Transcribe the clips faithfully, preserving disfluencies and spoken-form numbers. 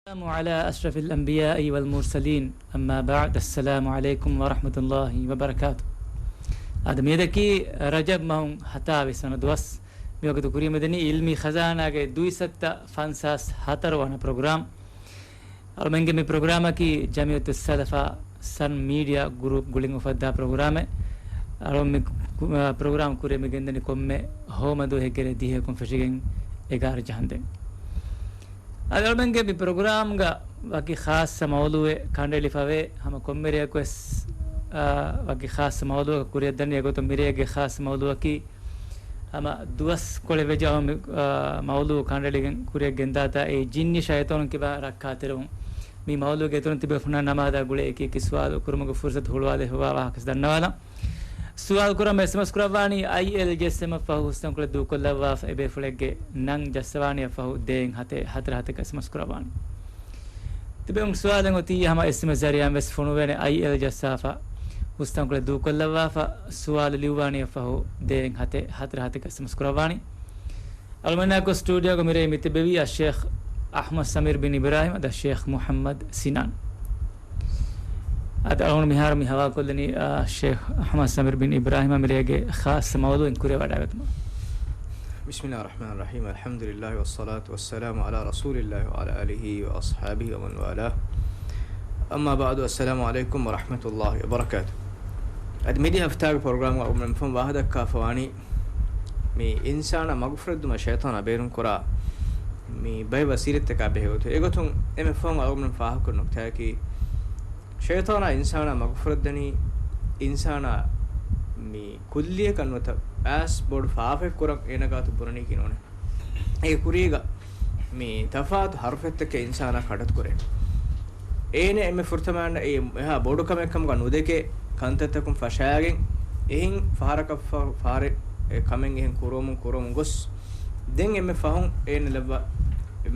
والسلام على أشرف الأنبياء والمرسلين، أما بعد، السلام عليكم ورحمة الله وبركاته. އަދި މިއަދަކީ ރަޖަބް މަހުން ހަތާވީސް ވަނަ ދުވަސް. މިވަގުތު ކުރިމަދަނީ ޢިލްމީ ޚަޒާނާގެ ދުއިސައްތަ ފަންސާސް ހަތަރު ވަނަ ޕްރޮގްރާމް. އަޅުމެންގެ މި ޕްރޮގްރާމަކީ ޖަމިއްޔަތުއް ސަލަފާ ސަން މީޑިއާ ގުރޫޕް ގުޅިން އުފައްދާ ޕްރޮގްރާމެއް. އަޅުމެން މި ކު-، އާ، ޕްރޮގްރާމް ކުރިއަށް މި ގެންދަނީ ކޮންމެ ހޯމަ ދުވަހެއްގެ ރޭ ދިހައަކުން ފެށިގެން އެގާރަ ޖަހަންދެން. އަދި އަޅުމެންގެ މި ޕްރޮގްރާމްގަ ވަކި ޚާއްޞަ މައުޟޫއެއް ކަނޑައެޅިފަވޭ. ހަމަ ކޮންމެ ރެއަކުވެސް، އާ، ވަކި ޚާއްޞަ މައުޟޫއަކަށް ކުރިއަށްދަނީ. އެގޮތުން މިރޭގެ ޚާއްޞަ މައުޟޫއަކީ ހަމަ ދުވަސްކޮޅެއް ވެއްޖެ އަޅުމެން، އާ، މައުޟޫ ކަނޑައެޅިގެން ކުރިއަށް ގެންދާތާ، އެއީ ޖިންނި ޝައިޠާނުން ކިބާ ރައްކާތެރިވުން. މި މައުޟޫގެ އިތުރުން ތިބޭފުޅުންނާ ނަމާދާ ގުޅޭ އެކި އެކި ސުވާލު ކުރުމުގެ ފުރުޞަތު ހުޅުވާލެވިފަވާ ވާހަކަ ދަންނަވާލަން. ސުވާލު ކުރަން އެސްއެމްއެސް ކުރައްވާނީ އައިއެލް ޖެއްސެމަށްފަހު ހުސްތަންކޮޅެއް ދޫކޮށްލައްވާފަ އެބޭފުޅެއްގެ ނަން ޖައްސަވާނީއަށްފަހު ދޭއް ހަތެއް ހަތަރު ހަތަކަށް އެސްއެމްއެސް ކުރައްވާނެ. ތިބެއުން ސުވާލެއް އޮތީ ހަމަ އެސްއެމްއެސް ޒަރިއާއިން ވެސް ފޮނުވޭނެ. އައިއެލް ޖައްސާފަ ހުސްތަންކޮޅެއް ދޫކޮށްލައްވާފަ ސުވާލު ލިޔުއްވާނީއަށްފަހު ދޭއް ހަތެއް ހަތަރު ހަތަކަށް އެސްއެމްއެސް ކުރައްވާނީ. އަޅުމެންނާއެކު ސްޓޫޑިއޯގަ މިރޭ މިތިބެވީ އައްޝޭޚް އަޙްމަދު ސަމީރު ބިން އިބްރާހިމް އަދި އައްޝޭޚް މުޙައްމަދު ސިނާން. އަދި އަޅުގަނޑު މިހާރު މި ހަވާލުކޮށްލަނީ، އާ، ޝޭޚް އަޙްމަދު ސަމީރު ބިން އިބްރާހިމަށް މިރޭގެ ޚާއްޞަ މައުޟޫއެއް ކުރިއަށް ވަޑައިގަތުމަށް. بسم الله الرحمن الرحيم، الحمد لله والصلاة والسلام على رسول الله وعلى آله وأصحابه ومن والاه. أما بعد، السلام عليكم ورحمة الله وبركاته. އަދި މިދި ހަފްތާގެ ޕްރޮގްރާމްގަ އަޅުގަނޑު މިފަހުން ވާހަކަ ދައްކާފަވާނީ، މި އިންސާނާ މަގުފުރެއްދުމަށް ޝައިޠާނާ ބޭނުންކުރާ މި ބައެއް ވަސީލަތްތަކާ ބެހޭގޮތު. އެގޮތުން އެންމެ ފަހުން އަޅުގަނޑު ފާހަގަކުރި ނުކުތާއަކީ، ޝައިޠާނާ އިންސާނާ މަގުފުރެއްދަނީ އިންސާނާ މި ކުއްލިއަކަށް ނުވަތަ އައިސް ބޮޑު ފާފައެއް ކުރަން އޭނަ ގާތު ބުނަނީކީ ނޫނޭ. އޭގެ ކުރީގަ މި ތަފާތު ހަރުފެއްތަކެއް އިންސާނާ ކަނޑައަތުކުރޭ. އޭނަ އެންމެ ފުރަތަމައަށް އެ އެހާ ބޮޑު ކަމެއް ކަމުގަ ނުދެކޭ ކަންތައްތަކުން ފަށާގެން، އެހެން ފަހަރަކަށް ފަ-، ފަހަރެއް އެ ކަމެއް އެހެން ކުރުވަމުން ކުރުވަމުން ގޮސް، ދެން އެންމެ ފަހުން އޭނަ ލައްވާ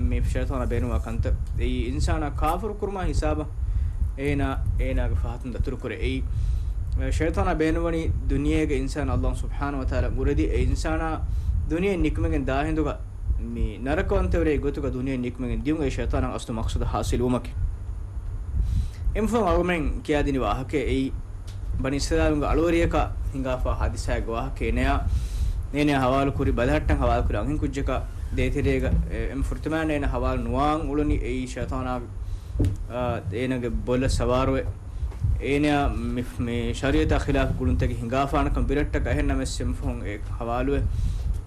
މި ޝައިޠާނާ ބޭނުންވާ ކަންތައް. އެއީ އިންސާނާ ކާފަރު ކުރުމާ ހިސާބަށް އޭނާ، އޭނާގެ ފަހަތުން ދަތުރުކުރޭ. އެއީ ޝައިޠާނާ ބޭނުންވަނީ ދުނިޔޭގެ އިންސާނާ އައްލާހު ސުބްޙާނަހު ވަތަޢާލާ އުރެދި އެ އިންސާނާ ދުނިޔެއިން ނިކުމެގެން ދާ ހިނދުގަ މި ނަރަކަވަންތަވެރި ގޮތުގަ ދުނިޔެއިން ނިކުމެގެން ދިޔުން އެ ޝައިޠާނާ އަސްލު މަޤްޞަދު ޙާޞިލުވުމަކީ. އެންމެ ފަހުން އަޅުގަނޑުމެން ކިޔާދިނި ވާހަކައެއް އެއީ، ބަނީ އިސްރާއީލުންގެ އަޅުވެރިޔަކާ ހިނގާފާ ހާދިސާއެއްގެ ވާހަކައެއް. އޭނަޔާ، އޭނަޔާ ހަވާލު ކުރި، ބަލަހައްޓަން ހަވާލު ކުރި އަންހެން ކުއްޖަކާ ދޭތެރޭގަ، އެ، އެންމެ ފުރަތަމައަށް އޭނަ ހަވާލު ނުވާން އުޅުނީ އެއީ ޝައިޠާނާ، އާ، އޭނަގެ ބޮލަށް ސަވާރުވެ. އޭނަޔާ މި، މި ޝަރީޢަތާ ޚިލާފު ގުޅުންތަކެއް ހިނގާފާނެކަން ބިރައްޓަކަށް އެހެންނަމަވެސް އެންމެ ފަހުން އެ ހަވާލުވެ،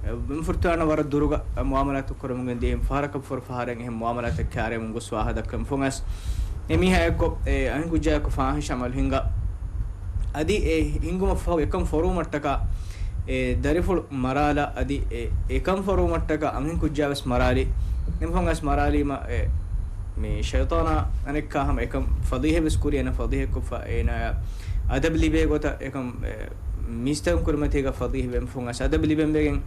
އެ، އެންމެ ފުރަތަމައަށް ވަރަށް ދުރުގަ މުޢާމަލާތު ކުރަމުން ގެންދިޔަ އެންމެ ފަހަރަކަށް ފަހަރު ފަހަރެއް އެހެން މުޢާމަލާތެއް ކާރިއަމުން ގޮސް ވާހަކަ ދައްކަން ފޮނގަސް. އެ މީހާއެއްކޮށް، އެ، އަންހެން ކުއްޖާއެއްކޮށް ފާޙިޝް ޢަމަލު ހިނގާ. އަދި އެ ހިނގުމަށްފަހު އެކަން ފޮރުވުމަށްޓަކާ، އެ، ދަރިފުޅު މަރާލާ، އަދި އެ، އެކަން ފޮރުވުމަށްޓަކާ އަންހެން ކުއްޖާވެސް މަރާލި. އެންމެ ފަހުން ވެސް މަރާލީމަ، އެ، މި ޝައިޠާނާ އަނެއްކާ ހަމަ އެކަން ފަޟީޙަވެސް ކުރި، އޭނަ ފަޟީޙަކޮށްފަ، އޭނަޔާ އަދަބު ލިބޭ ގޮތަށް އެކަން، އެ، މީސްތަކުން ކުރިމަތީގަ ފަޟީޙަވެ، އެންމެ ފަހުން ވެސް އަދަބު ލިބެން ވެގެން،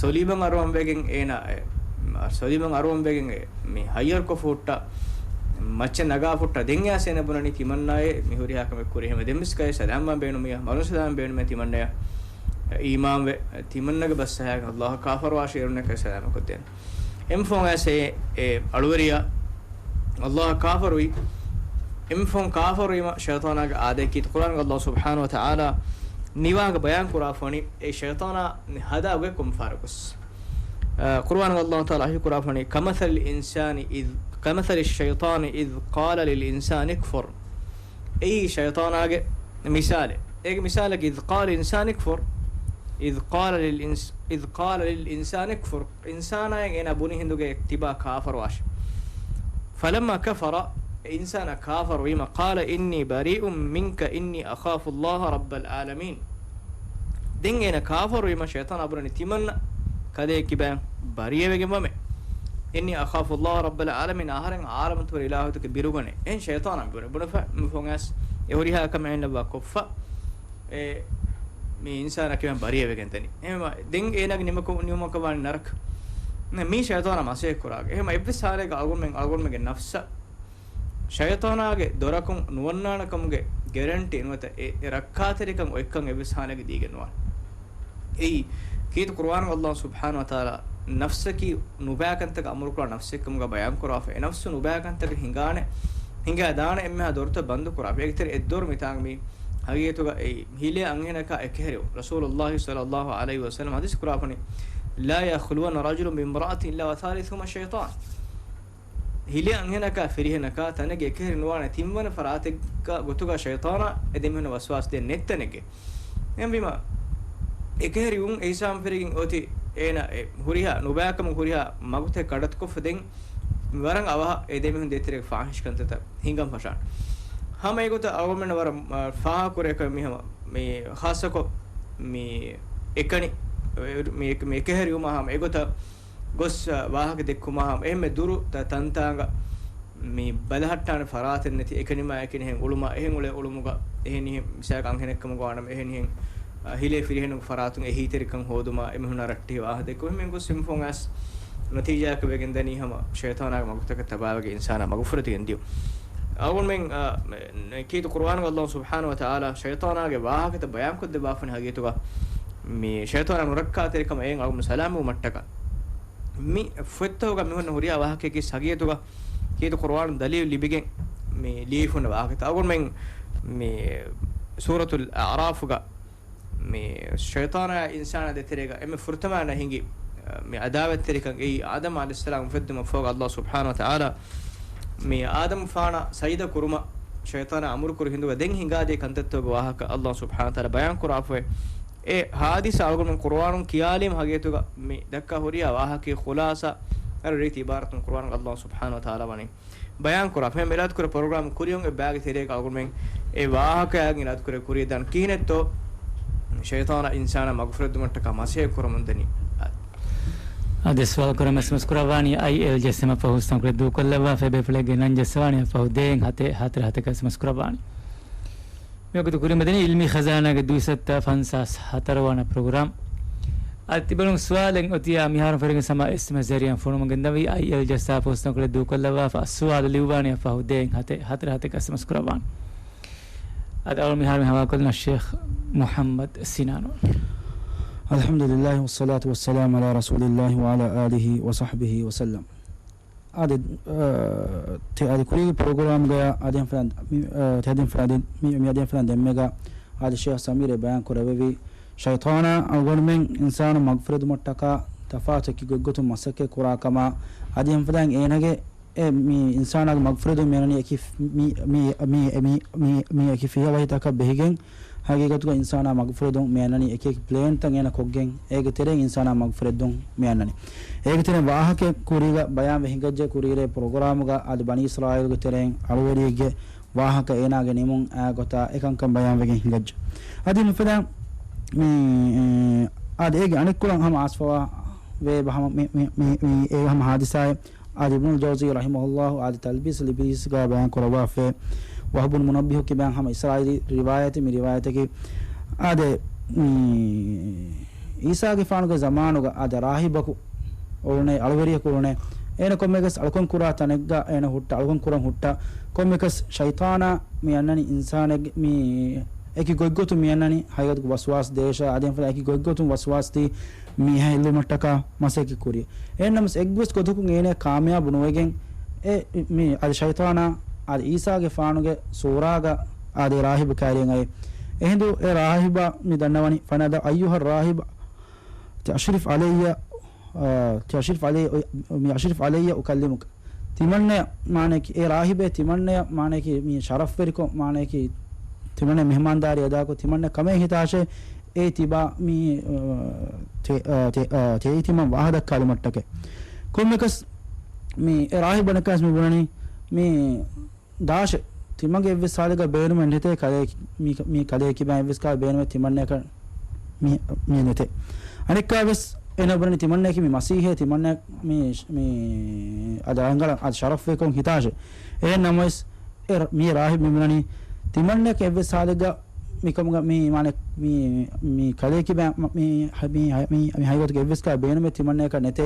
ސޮލީބަށް އަރުވަން ވެގެން، އޭނަ، އެ، ސޮލީބަށް އަރުވަން ވެގެން، އެ، މި ހައްޔަރުކޮށްފަ ހުއްޓާ، މައްޗަށް ނަގާފަ ހުއްޓާ، ދެން އައިސް އޭނަ ބުނަނީ ތިމަންނާއޭ މި ހުރިހާ ކަމެއް ކުރީ. ހަމަ ދެންވެސް ކައި ސަލާމްވާން ބޭނުމިއްޔާ، މަރުން ސަލާމް ބޭނުމޭ ތިމަންނަޔަށް އީމާންވެ، ތިމަންނަގެ ބަސް އަހާގެން އައްލާހަށް ކާފަރުވާށޭ އޭރުންނަކަށް ސަލާމަތްކޮށްދޭން. އެންމެ ފަހުން ވެސް އެ، އެ އަޅުވެރިޔާ އައްލާހަށް ކާފަރުވި، އެންމެ ފަހުން ކާފަރުވީމަ ޝައިޠާނާގެ އާދައަކީ. ޤުރްއާނުގަ އައްލާހު ސުބްޙާނަހު ވަތަޢާލާ މިވާހަކަ ބަޔާން ކުރާފަ ވަނީ އެ ޝައިޠާނާ ހަދާ އުގެ ކޮންފަހަރަކުވެސް. އަ، ޤުރްއާނުގަ އައްލާހު ތަޢާލާ ވަޙީ ކުރާފަ ވަނީ، كمثل الإنسان إذ، كمثل الشيطان إذ قال للإنسان اكفر. އެއީ ޝައިޠާނާގެ މިސާލެއް. އޭގެ މިސާލަކީ، إذ قال للإنسان اكفر، إذ قال للإنس-، إذ قال للإنسان اكفر. އިންސާނާއަށް އޭނާ ބުނި ހިނދުގައި ތިބާ ކާފަރުވާށޭ. فلما كفر، އެ އިންސާނާ ކާފަރުވީމަ، قال إني بريء منك إني أخاف الله رب العالمين. ދެން އޭނާ ކާފަރުވީމަ ޝައިޠާނާ ބުނަނީ ތިމަންނަ ކަލޭ ކިބައިން ބަރީއަވެގެން ވަމޭ. إني أخاف الله رب العالمين، އަހަރެން ޢާލަމްތަކުގެ އިލާހުތަކެއް ބިރުގަނޭ. އެހެން ޝައިޠާނާ ބުނެ، ބުނެފަ މި ފޮނގަސް އެ ހުރިހާ ކަމެއް އެންނައްވާ ކޮށްފަ، އެ މި އިންސާނާ ކިބައިން ބަރީއަވެގެން ދަނީ. އެހެންވީމަ ދެން އޭނާގެ ނިމަކު-، ނިމުމަކަށް ވާނީ ނަރަކަ. މީ ޝައިޠާނާ މަސައްކަތް ކުރާގެ. އެހެންވީމަ އެއްވެސް ހާލެއްގަ އަޅުގަނޑުމެން، އަޅުގަނޑުމެންގެ ނަފްސަށް ޝައިޠާނާގެ ދޮރަކުން ނުވަންނާނެ ކަމުގެ ގެރެންޓީ ނުވަތަ އެ، އެ ރައްކާތެރިކަން އޮތްކަން އެއްވެސް ހާލެއްގަ ދީގެން ނުވާނެ. އެއީ، ކީރިތި ޤުރްއާނުގަ އައްލާހު ސުބްޙާނަހު ވަތަޢާލާ ނަފްސަކީ ނުބައިކަންތަކަށް އަމުރުކުރާ ނަފްސެއްކަމުގަ ބަޔާންކުރާފަ، އެ ނަފްސު ނުބައިކަންތަކަށް ހިނގާނެ، ހިނގާދާނެ އެންމެހާ ދޮރުތައް ބަންދުކުރާފަ. އޭގެތެރެ އެއްދޮރު މިތާނގަ މި ހަގީގަތުގަ އެ ހިލޭ އަންހެނަކާ އެކަހެރިވުން. ރަސޫލުﷲ ޞައްލަﷲ ޢަލައިހި ވަސައްލަމަ ޙަދީޘް ކުރާފަނި، "لا يخلون رجل بامرأة إلا وثالثهما شيطان." ހިލޭ އަންހެނަކާ ފިރިހެނަކާ ތަނެއްގެ އެކަހެރި ނުވާނެ ތިންވަނަ ފަރާތެއްގަ ގޮތުގަ ޝައިޠާނާ އެ ދެމީހުންނަށް ވަސްވާސް ދޭން ނެތް ތަނެއްގެ. އެހެންވީމަ، އެކަހެރިވުން އެ ހިސާބުން ފެށިގެން އޮތީ އޭނަ އެ ހުރިހާ ނުބައިކަމުގެ ހުރިހާ މަގުތައް ކަޑައްކޮށްފަ ދެން ވަރަށް އަވަހަށް އެ ދެމީހުން ދޭތެރޭގެ ފާޙިޝް ކަންތައްތައް ހިނގަން ފަށާނެ. ހަމަ އެގޮތަށް އަޅުގަނޑުމެންނަށް ވަރަށް، އާ، ފާހަގަކުރެވޭ ކަމެއް މި ހަމަ މި ޚާއްޞަކޮށް މި އެކަނި، މި އެކ-، މި އެކަހެރިވުމާ ހަމަ އެގޮތަށް ގޮސް، އާ، ވާހަކަ ދެއްކުމާ ހަމަ އެހެންމެ ދުރު ތަ-، ތަންތާނގަ މި ބަލަހައްޓާނެ ފަރާތެއް ނެތި އެކަނިމާ އެކަނި އެހެން އުޅުމާ، އެހެން އުޅޭ އުޅުމުގަ އެހެނިހެން މިސާލަކަށް އަންހެނެއްކަމުގަ ވާނަމަ އެހެނިހެން، އާ، ހިލޭ ފިރިހެނުން ފަރާތުން އެހީތެރިކަން ހޯދުމާ އެމީހުންނާ ރައްޓެހި ވާހަކަ ދެއްކުމަށް މި ގޮސް މި ފޮން އަސް ނަތީޖާއަކަށް ވެގެން ދަނީ ހަމަ ޝައިޠާނާގެ މަގުތަކަށް ތަބާވެގެން އިންސާނާ މަގުފުރެދިގެން ދިޔު. އަޅުގަނޑުމެން، އާ، މެ-، ކީރިތި ޤުރުއާނުގަ ﷲ ސުބްޙާނަހޫ ވަތަޢާލާ ޝައިޠާނާގެ ވާހަކަތައް ބަޔާންކޮށްދެއްވާފަނި ހަގީގަތުގަ މި ޝައިޠާނާ ނުރައްކާތެރިކަމަށް އެއިން އަޅުގަނޑު ސަލާމަތްވުމަށްޓަކާ. މި ފޮތްތަކުގަ މި ހުންނަ ހުރިހާ ވާހަކައަކީ ހަގީގަތުގަ ކީރިތި ޤުރުއާނު ދަލީލު ލިބިގެން މި ލިޔެފަ ހުންނަ ވާހަކަތައް. އަޅުގަނޑުމެން މި ސޫރަތުލް އަޢްރާފުގަ މި ޝައިޠާނާ އިންސާނާ ދޭތެރޭގަ އެންމެ ފުރަތަމަ އޭނަ ހިނގި، މި އަދާވަތްތެރިކަން އެއީ އާދަމް ޢަލައިހިއްސަލާމް އުފެއްދުމަށްފަހުގަ ﷲ ސުބްޙާނަހޫ ވަތަޢާލާ މި އާދަމްފާނަށް ސަޖިދަ ކުރުމަށް ޝައިޠާނާ އަމުރުކުރި ހިނދުގަ ދެން ހިނގާދިޔަ ކަންތައްތަކުގެ ވާހަކަ ﷲ ސުބްޙާނަހޫ ވަތަޢާލާ ބަޔާންކުރާފައި. އެ ޙާދިސާ އަޅުގަނޑުމެން ޤުރުއާނުން ކިޔާލީމަ ހަގީގަތުގަ މި ދައްކާ ހުރިހާ ވާހަކައެއް ޚުލާޞާ އަރަ ރީތި ޢިބާރަތުން ޤުރުއާނުގަ ﷲ ސުބްޙާނަހޫ ވަތަޢާލާ ވަނީ ބަޔާންކުރާ. ފެން އިރާދަކުރެ ޕްރޮގްރާމް ކުރިޔަށް އެ ބާގެ ތެރޭގަ އަޅުގަނޑުމެން އެ ވާހަކައިގެން އިރާދަކުރެ ކުރިޔަށް ދާން ކިހިނެއްތޯ ޝައިޠާނާ އިންސާނާ މަގުފުރެދުމަށްޓަކާ މަސައްކަތް ކުރަމުންދަނީ. އަދި ސުވާލު ކުރަމުން އެސްއެމްއެސް ކުރައްވާނީ އައިއެލް ޖެއްސެމަ ފަހު ސަންކުޅެ ދޫކޮށްލައްވާފަ ބޭފުޅެއްގެ ނަން ޖެއްސަވާނީ ފަހު ދޭއް ހަތެއް ހަތަރު ހަތަކަށް އެސްއެމްއެސް ކުރައްވާނީ. މިވަގުތު ކުރިމަދަނީ އިލްމީ ޚަޒާނާގެ ދުއިސައްތަ ފަންސާސް ހަތަރުވަނަ ޕްރޮގްރާމް. އަދި ތިބަލުން ސުވާލެއް އޮތިޔާ މިހާރު ފެރިގެން ސަމާ އެސްއެމްއެސް ޒަރީއަށް ފޮނުވަމުން ގެންދަވީ އައިއެލް ޖައްސާ ފުސްނަކުޅެ ދޫކޮށްލައްވާފަ ސުވާލު ލިޔުއްވާނެ ފަހު ދޭއް ހަތެއް ހަތަރު ހަތަކަށް އެސްއެމްއެސް ކުރައްވާނެ. އަދި އަޅު މިހާރު މި ހަވާލުކޮށްލަން ޝޭޚް މުޙައްމަދު ސިނާނު. الحمد لله والصلاة والسلام على رسول الله وعلى آله وصحبه وسلم. އާދެ، އާ، ތެ-، އާދެ ކުރީގެ ޕްރޮގްރާމްގަޔާ އާދެ ފަލަން، މި، އާ، ތެ އާދެ ފަލަން ދެ-، މި، މި އާދެ ފަލަން ދެންމެގަ އާދެ ޝޭޚް ސަމީރޭ ބަޔާން ކުރެއްވެވި، ޝައިޠާނާ އަޅުގަނޑުމެން އިންސާނު މަގުފުރެދުމަށްޓަކާ ތަފާތު އެކި ގޮތްގޮތުން މަސައްކަތް ކުރާ ކަމަށް. އާދެ ފަލަން އޭނަގެ އެ މި އިންސާނާގެ މަގުފުރެދުން މިއަންނަނީ އެކި މި، މި، މި އެކި ފިޔަވަހިތަކަށް ބެހިގެން، ހަގީގަތުގަ އިންސާނާ މަގުފުރެދުން މިއަންނަނީ އެކި އެކި ޕްލޭންތައް އޭނަ ކޮށްގެން، އޭގެ ތެރެއިން އިންސާނާ މަގުފުރެދުން މިއަންނަނީ. އޭގެ ތެރެއިން ވާހަކަ ކުރީގަ ބަޔާންވެ ހިނގައްޖެ ކުރީރޭ ޕްރޮގްރާމުގަ އަދި ބަނީ އިސްރާއީލުގެ ތެރެއިން އަޅުވެރިއެއްގެ ވާހަކަ އޭނާގެ ނިމުން އާ ގޮތާ އެކަންކަން ބަޔާންވެގެން ހިނގައްޖެ. އަދި މިފަދަ މި، އާދެ އޭގެ އަނެއްކޮޅަށް ހަމަ އާސްފަވާ ވޭ ބަ-، ހަމަ މި، މި، މި، މި، އޭ ހަމަ ހާދިސާއެއް އާދެ އިބްނުލް ޖައުޒީ ރަޙިމަހުﷲ އާދެ ތަލްބީސް އިބްލީސްގަ ބަޔާން ކުރައްވާފައި. ވަހުބު ބުނު މުނައްބިހު ކިބައިން ހަމަ އިސްރާއީލީ ރިވާޔަތެއް، މި ރިވާޔަތަކީ އާދެ، މި، އީސާގެފާނުގެ ޒަމާނުގަ އާދެ ރާހިބަކު އުޅުނޭ، އަޅުވެރިޔަކު އުޅުނޭ. އޭނަ ކޮންމެއަކަސް އަޅުކަން ކުރާ ތަނެއްގަ އޭނަ ހުއްޓަ، އަޅުކަން ކުރަން ހުއްޓަ. ކޮންމެއަކަސް ޝައިޠާނާ މި އަންނަނީ އިންސާނެއްގެ މި އެކި ގޮތްގޮތުން މި އަންނަނީ ހަގީގަތުގަ ވަސްވާސް ދޭށާ އާދެ ފަދަ އެކި ގޮތްގޮތުން ވަސްވާސް ދީ މީހާ އެއްލުމަށްޓަކާ މަސައްކަތް ކުރި. އެހެންނަމަސް އެއްވެސް ގޮތަކުން އޭނަ ކާމިޔާބު ނުވެގެން އެ މި އަދި ޝައިޠާނާ އަދި އީސާގެފާނުގެ ސޫރާގަ އާދެ ރާހިބު ކައިރިއަށް އައި. އެހިނދު އެ ރާހިބާ މި ދަންނަވަނީ، فنادى: أيها الراهب، أشرف علي، އާ، أشرف علي، މި أشرف علي أكلمك. ތިމަންނަޔަށް މާނަޔަކީ، އޭ ރާހިބޭ ތިމަންނަޔަށް މާނަޔަކީ، މި ޝަރަފްވެރިކޮށް މާނަޔަކީ، ތިމަންނަ މެހުމާންދާރީ އަދާކޮށް، ތިމަންނަ ކަމޭ ހިތާށޭ، އޭ ތިބާ މި، އާ، ތެ-، އާ، ތެ-، އާ، ތެއީ ތިމަން ވާހަ ދައްކާލުމަށްޓަކައި. ކޮންމެކަސް މި އެ ރާހިބަނަކަސް މި ބުނަނީ، މި ދާށެއް ތިމަންގެ އެއްވެސް ހާލެއްގަ ބޭނުމެއް ނެތޭ، ކަލޭ-، މި-، މި ކަލޭ ކިބައިން އެއްވެސް ކާ ބޭނުމެއް ތިމަންނަޔަކަށް މި-، މި ނެތޭ. އަނެއްކާވެސް އޭނަ ބުނަނީ ތިމަންނަޔަކީ މި މަސީހޭ، ތިމަންނަ މި، މި އަދި ރަނގަޅަށް އަދި ޝަރަފްވެރިކޮށް ހިތާށޭ. އެހެން ނަމަވެސް އެ ރ-، މި ރާހިބް މި ބުނަނީ ތިމަންނަޔަކަށް އެއްވެސް ހާލެއްގަ މިކަމުގަ މި މާނަ މި، މި ކަލޭ ކިބައިން މި، މި، މި، މި ހަގީގަތުގަ އެއްވެސް ކާ ބޭނުމެއް ތިމަންނަޔަކަށް ނެތޭ.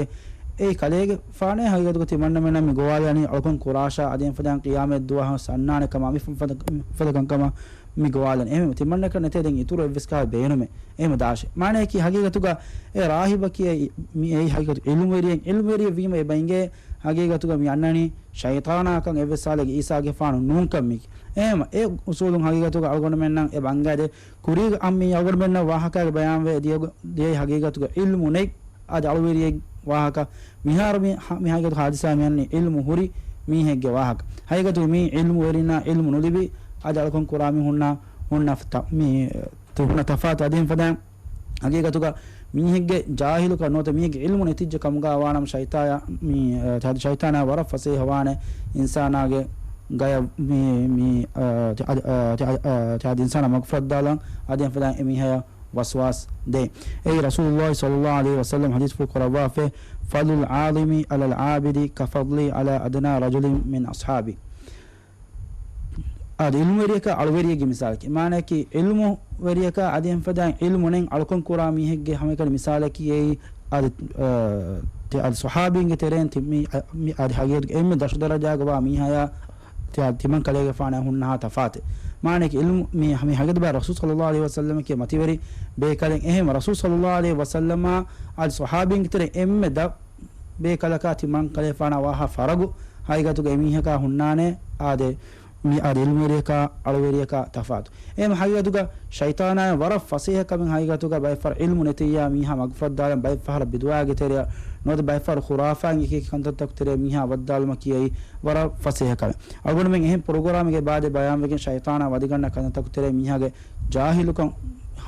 އެއީ ކަލޭގެފާނޭ ހަގީގަތުގަ ތިމަންނަމެންނަށް މި ގޮވާލަނީ އަޅުކަން ކުރާށާ އަދި އެފަދައިން ޤިޔާމަތް ދުވަހަށް އަންނާނެ ކަމާ މި ފަދަ، ފަދަ ކަންކަމަށް މި ގޮވާލަނީ. އެހެން ތިމަންނަކަށް ނެތޭ ދެން އިތުރު އެއްވެސް ކަހަލަ ބޭނުމެއް. އެހެން ދާށޭ. މާނަޔަކީ ހަގީގަތުގަ އެ ރާހިބަކީ އެއީ މި އެއީ ހަގީގަތު ޢިލްމުވެރިއެއް، ޢިލްމުވެރިއެއް ވީމަ އެބަ އިނގޭ ހަގީގަތުގަ މި އަންނަނީ ޝައިޠާނާކަން އެއްވެސް ހާލެއްގަ ޢީސާގެފާނު ނޫންކަން މީކީ. އެހެން އެ އުސޫލުން ހަގީގަތުގަ އަޅުގަނޑުމެންނަށް އެބަ އަންގާދޭ. ކުރީގަ އަ، މި އަޅުގަނޑުމެންނަށް ވާހަކާގެ ބަޔާންވެ ދިޔަ، ދިޔައީ ހަގީގަތުގަ ޢިލްމު ނެތް އަދި އަޅުވެރިއެއް ވާހަކަ. މިހާރު މި ހަ، މި ހަގީގަތު ހާދިސާ މި އަންނަނީ ޢިލްމު ހުރި މީހެއްގެ ވާހަކަ. ހަގީގަތުގަ މީ ޢިލްމުވެރިންނާ ޢިލްމު ނުލިބި އަދި އަޅުކަން ކުރާ މީހުންނާ ހުންނަ ތަ، މި، ތު، ހުންނަ ތަފާތު އަދި އެހެން ފަދައިން ހަގީގަތުގަ މީހެއްގެ ޖާހިލުކަން ނުވަތަ މީހެއްގެ ޢިލްމު ނެތިއްޖެ ކަމުގަ ވާނަމަ ޝައިޠާޔާ، މި، އަ، ތި އަދި ޝައިޠާނާ ވަރަށް ފަސޭހަވާނެ އިންސާނާގެ ގަޔަށް މި، މި، އަ، ތި އަދި، އަ، ތި އަދި، އަ، ތި އަދި އިންސާނާ މަގުފަށްދާލަން އަދި އެފަދައިން އެމީހަޔަށް ވަސްވާސް ދޭ. އެއީ ރަސޫލުﷲ ޞައްލަﷲ ޢަލައިހި ވަސައްލަމަ ޙަދީޘްފުޅު ކުރައްވާފައި، فضل العالم على العابد كفضلي على أدنى رجل من أصحابي. އާދެ، ޢިލްމުވެރިޔަކާ އަޅުވެރިއެއްގެ މިސާލަކީ، މާނަޔަކީ ޢިލްމުވެރިޔަކާ އަދި އެހެންފަދައިން ޢިލްމު ނެތް އަޅުކަން ކުރާ މީހެއްގެ ހަމައެކަނި މިސާލަކީ އެއީ އަދި، އަ، ތި އަދި ޞަޙާބީންގެ ތެރެއިން ތި މި، އަ، މި އަދި ހަގީގަތުގަ އެންމެ ދަށު ދަރަޖާގަ ވާ މީހާޔާ ތި އަދި ތިމަން ކަލޭގެފާނާ ހުންނަހާ ތަފާތެއް. މާނަޔަކީ ޢިލްމު މި، މި ހަގީގަތު ބާ ރަސޫލު ޞައްލަﷲ ޢަލައިހި ވަސައްލަމަކީ މަތިވެރި ބޭކަލެއް. އެހެން ރަސޫލު ޞައްލަﷲ ޢަލައިހި ވަސައްލަމާ އަދި ޞަޙާބީންގެ ތެރެއިން އެންމެ ދަށް ބޭކަލަކާ ތިމަން ކަލޭފާނާ ވާހާ ފަރަގު ހަގީގަތުގަ އެމީހަކާ ހުންނާނެ އާދެ، މި އާދެ ޢިލްމުވެރިޔަކާ އަޅުވެރިޔަކާ ތަފާތު. އެހެން ހަގީގަތުގަ ޝައިޠާނާ ވަރަށް ފަސޭހަ ކަމެއް ހަގީގަތުގަ ބައެއް ފަހަރު ޢިލްމު ނެތިއްޔާ މީހާ މަގުފަށްދާލަން ބައެއް ފަހަރަށް ބިދުޢާގެ ތެރެއަށް ނުވަތަ ބައެއް ފަހަރު ޚުރާފާތް އެކި އެކި ކަންތައްތަކު ތެރެއަށް މީހާ ވައްދާލުމަކީ އެއީ ވަރަށް ފަސޭހަ ކަމެއް. އަޅުގަނޑުމެން އެހެން ޕްރޮގްރާމެއްގެ ބާދެ ބަޔާންވެގެން ޝައިޠާނާ ވަދެގަންނަ ކަންތައްތަކު ތެރެއަށް މީހާގެ ޖާހިލުކަން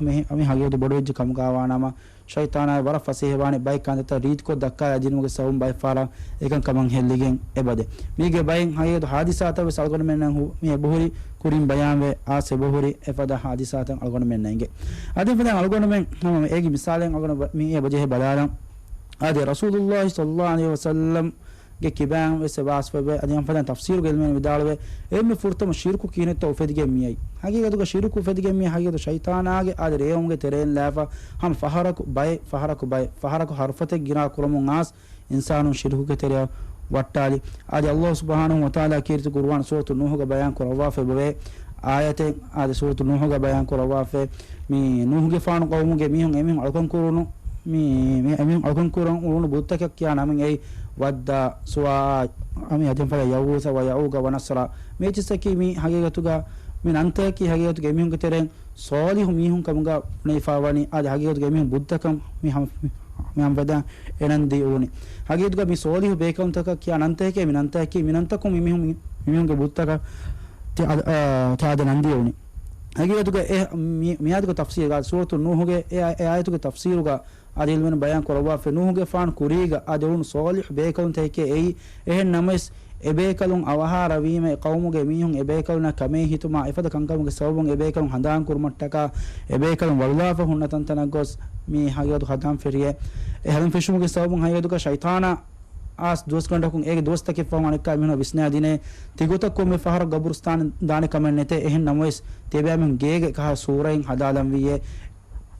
މި، މި ހަގީގަތު ބޮޑުވެއްޖެ ކަމުގަ ވާނަމަ ޝައިޠާނާ ވަރަށް ފަސޭހަވާނެ ބައެއް ކަންތައްތައް ރީތިކޮށް ދައްކާލާ ދިނުމުގެ ސަބަބުން ބައެއް ފަހަރަށް އެކަން ކަމަށް ހެއްލިގެން އެބަދޭ. މީގެ ބައެއް ހަގީގަތު ހާދިސާތައް ވެސް އަޅުގަނޑުމެންނަށް ހު، މި އެބަހުރި ކުރިން ބަޔާންވެ އާސް އެބަހުރި އެފަދަ ހާދިސާތައް އަޅުގަނޑުމެންނަށް އެނގޭ. އަދި އެފަދަ އަޅުގަނޑުމެން ހަމަ އޭގެ މިސާލެއް އަޅުގަނޑު މި އެބަޖެހޭ ބަލާލަން. އާދެ، ރަސޫލުﷲ ޞައްލަﷲ ޢަލައިހި ވަސައްލަމް ގެ ކިބައިން ވެސް އެބަ އަސްވެވޭ. އަދި އެފަދަ ތަފްސީރުގެ ޢިލްމުވެރިން ވިދާޅުވޭ، އެންމެ ފުރަތަމަ ޝިރުކު ކިހިނެއްތޯ އުފެދިގެން މިއައީ. ހަގީގަތުގަ ޝިރުކު އުފެދިގެން މިއައީ ހަގީގަތު ޝައިޠާނާގެ އާދެ ރޭވުމުގެ ތެރެއިން ލާފަ ހަމަ ފަހަރަކު ބައެއް، ފަހަރަކު ބައެއް، ފަހަރަކު ހަރުފަތެއް ގިނާ ކުރަމުން އާސް އިންސާނުން ޝިރުކުގެ ތެރެއަށް ވައްޓާލި. އާދެ، ﷲ ސުބްޙާނަހޫ ވަތަޢާލާ ކީރިތި ޤުރުއާން ސޫރަތު ނޫޙުގަ ބަޔާން ކުރައްވާފައި އެބަވޭ އާޔަތެއް. އާދެ، ސޫރަތު ނޫޙުގަ ބަޔާން ކުރައްވާފައި މި ނޫޙުގެފާނު ޤައުމުގެ މީހުން އެމީހުން އަޅުކަން ކުރުނު، މި، މި އެމީހުން އަޅުކަން ކުރަން އުޅުނު ބުއްތަކަށް ކިޔާ ނަމެއް އެއީ ވައްދާ، ސުވާއާ، އަމި އަދި އެފަދަ ޔަޣޫޘަ ވަ ޔަޢޫޤަ ވަ ނަޞްރާ. މި އެއްޗިއްސަކީ މި ހަގީގަތުގަ، މި ނަންތަކަކީ ހަގީގަތުގަ އެމީހުންގެ ތެރެއިން ޞާލިޙު މީހުން ކަމުގަ ބުނެފަ ވަނީ. އާދެ، ހަގީގަތުގަ އެމީހުން ބުއްތަކަށް މި ހަމަ، މި ހަމަ ވައްދާ އެނަން ދީ އުޅުނީ. ހަގީގަތުގަ މި ޞާލިޙު ބޭކަލުންތަކަށް ކިޔާ ނަންތަކެއް މި ނަންތަކަކީ މި ނަންތަކުން މި މީހުން، މި މީހުންގެ ބުއްތަކަށް ތި އަދި، އާ، ތި އާދެ ނަން ދީ އުޅުނީ. ހަގީގަތުގަ އެ މި، މިއާދުގެ ތަފްސީރުގަ ސޫރަތު ނޫޙުގެ އެ، އެ އާޔަތުގެ ތަފްސީރުގަ އާދެ ޢިލްމުވެރިން ބަޔާން ކުރައްވާފައި ނޫޙުގެފާނު ކުރީގަ އާދެ އުޅުނު ޞާލިޙު ބޭކަލުންތަކެކޭ އެއީ. އެހެން ނަމަވެސް، އެބޭކަލުން އަވަހާރަވީމަ، އެ ޤައުމުގެ މީހުން އެބޭކަލުންނާ ކަމޭ ހިތުމާ އެފަދަ ކަންކަމުގެ ސަބަބުން އެބޭކަލުން ހަނދާން ކުރުމަށްޓަކާ، އެބޭކަލުން ވަޅުލާފަ ހުންނަ ތަންތަނަށް ގޮސް މި ހަގީގަތު ހަނދާން ފެށިއޭ. އެ ހަނދާން ފެށުމުގެ ސަބަބުން ހަގީގަތުގަ ޝައިޠާނާ އާސް ދުވަސްގަނޑަކުން އޭގެ ދުވަސްތަކެއް ފަހު އަނެއްކާ މީހުން ވިސްނާދިނޭ. ތިގޮތަށް ކޮންމެ ފަހަރަށް ގަބުރުސްތާނަށް ދާނެ ކަމެއް ނެތޭ. އެހެން ނަމަވެސް، ތިޔަބައިމީހުން ގޭގެ ކަހަލަ ސޫރައިން ހަދާލަންވީއޭ.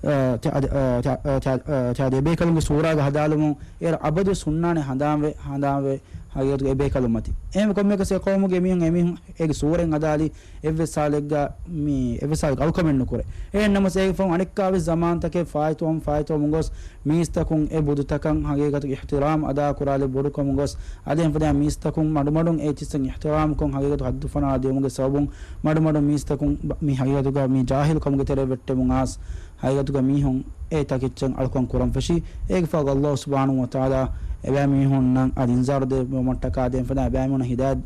އާ، ތި އަދި، އާ، ތި އަ، ތި އަ، ތި އަދި އެބޭކަލުންގެ ސޫރާގަ ހަދާލުމުން އޭރު އަބަދުވެސް ހުންނާނެ ހަނދާންވެ، ހަނދާންވެ ހަގީގަތުގަ އެބޭކަލުން މަތި. އެހެންވެ ކޮންމެއަކަސް އެ ޤައުމުގެ މީހުން އެމީހުން އޭގެ ސޫރައިން ހަދާލީ އެއްވެސް ހާލެއްގަ މި އެއްވެސް ހާލެއްގަ އަޅުކަމެއް ނުކުރޭ. އެހެން ނަމަވެސް އޭގެ ފަހު އަނެއްކާވެސް ޒަމާންތަކެއް ފާއިތުވަމުން، ފާއިތުވަމުން ގޮސް މީސްތަކުން އެ ބުދުތަކަށް ހަގީގަތުގަ އިޙްތިރާމް އަދާކުރާލި ބޮޑުކަމުން ގޮސް، އަދި އެފަދަ މީސްތަކުން މަޑުމަޑުން އެ އެއްޗިއްސަށް އިޙްތިރާމްކޮށް ހަގީގަތު ހައްދުފަނާ ދިޔުމުގެ ސަބަބުން މަޑުމަޑުން މީސްތަކުން ބަ، މި ހަގީގަތުގަ މި ޖާހިލު ކަމުގެ ތެރެއަށް ވެއްޓެމުން އާސް ހަގީގަތުގަ މީހުން އެ ތަކެއްޗަށް އަޅުކަން ކުރަން ފެށީ. އޭގެ ފަހުގަ ﷲ ސުބްޙާނަހޫ ވަތަޢާލާ އެބައިމީހުންނަށް އަދި އިންޒާރު ދެއްވުމަށްޓަކާ އަދި އެފަދަ އެބައިމީހުންނަށް ހިދާޔަތް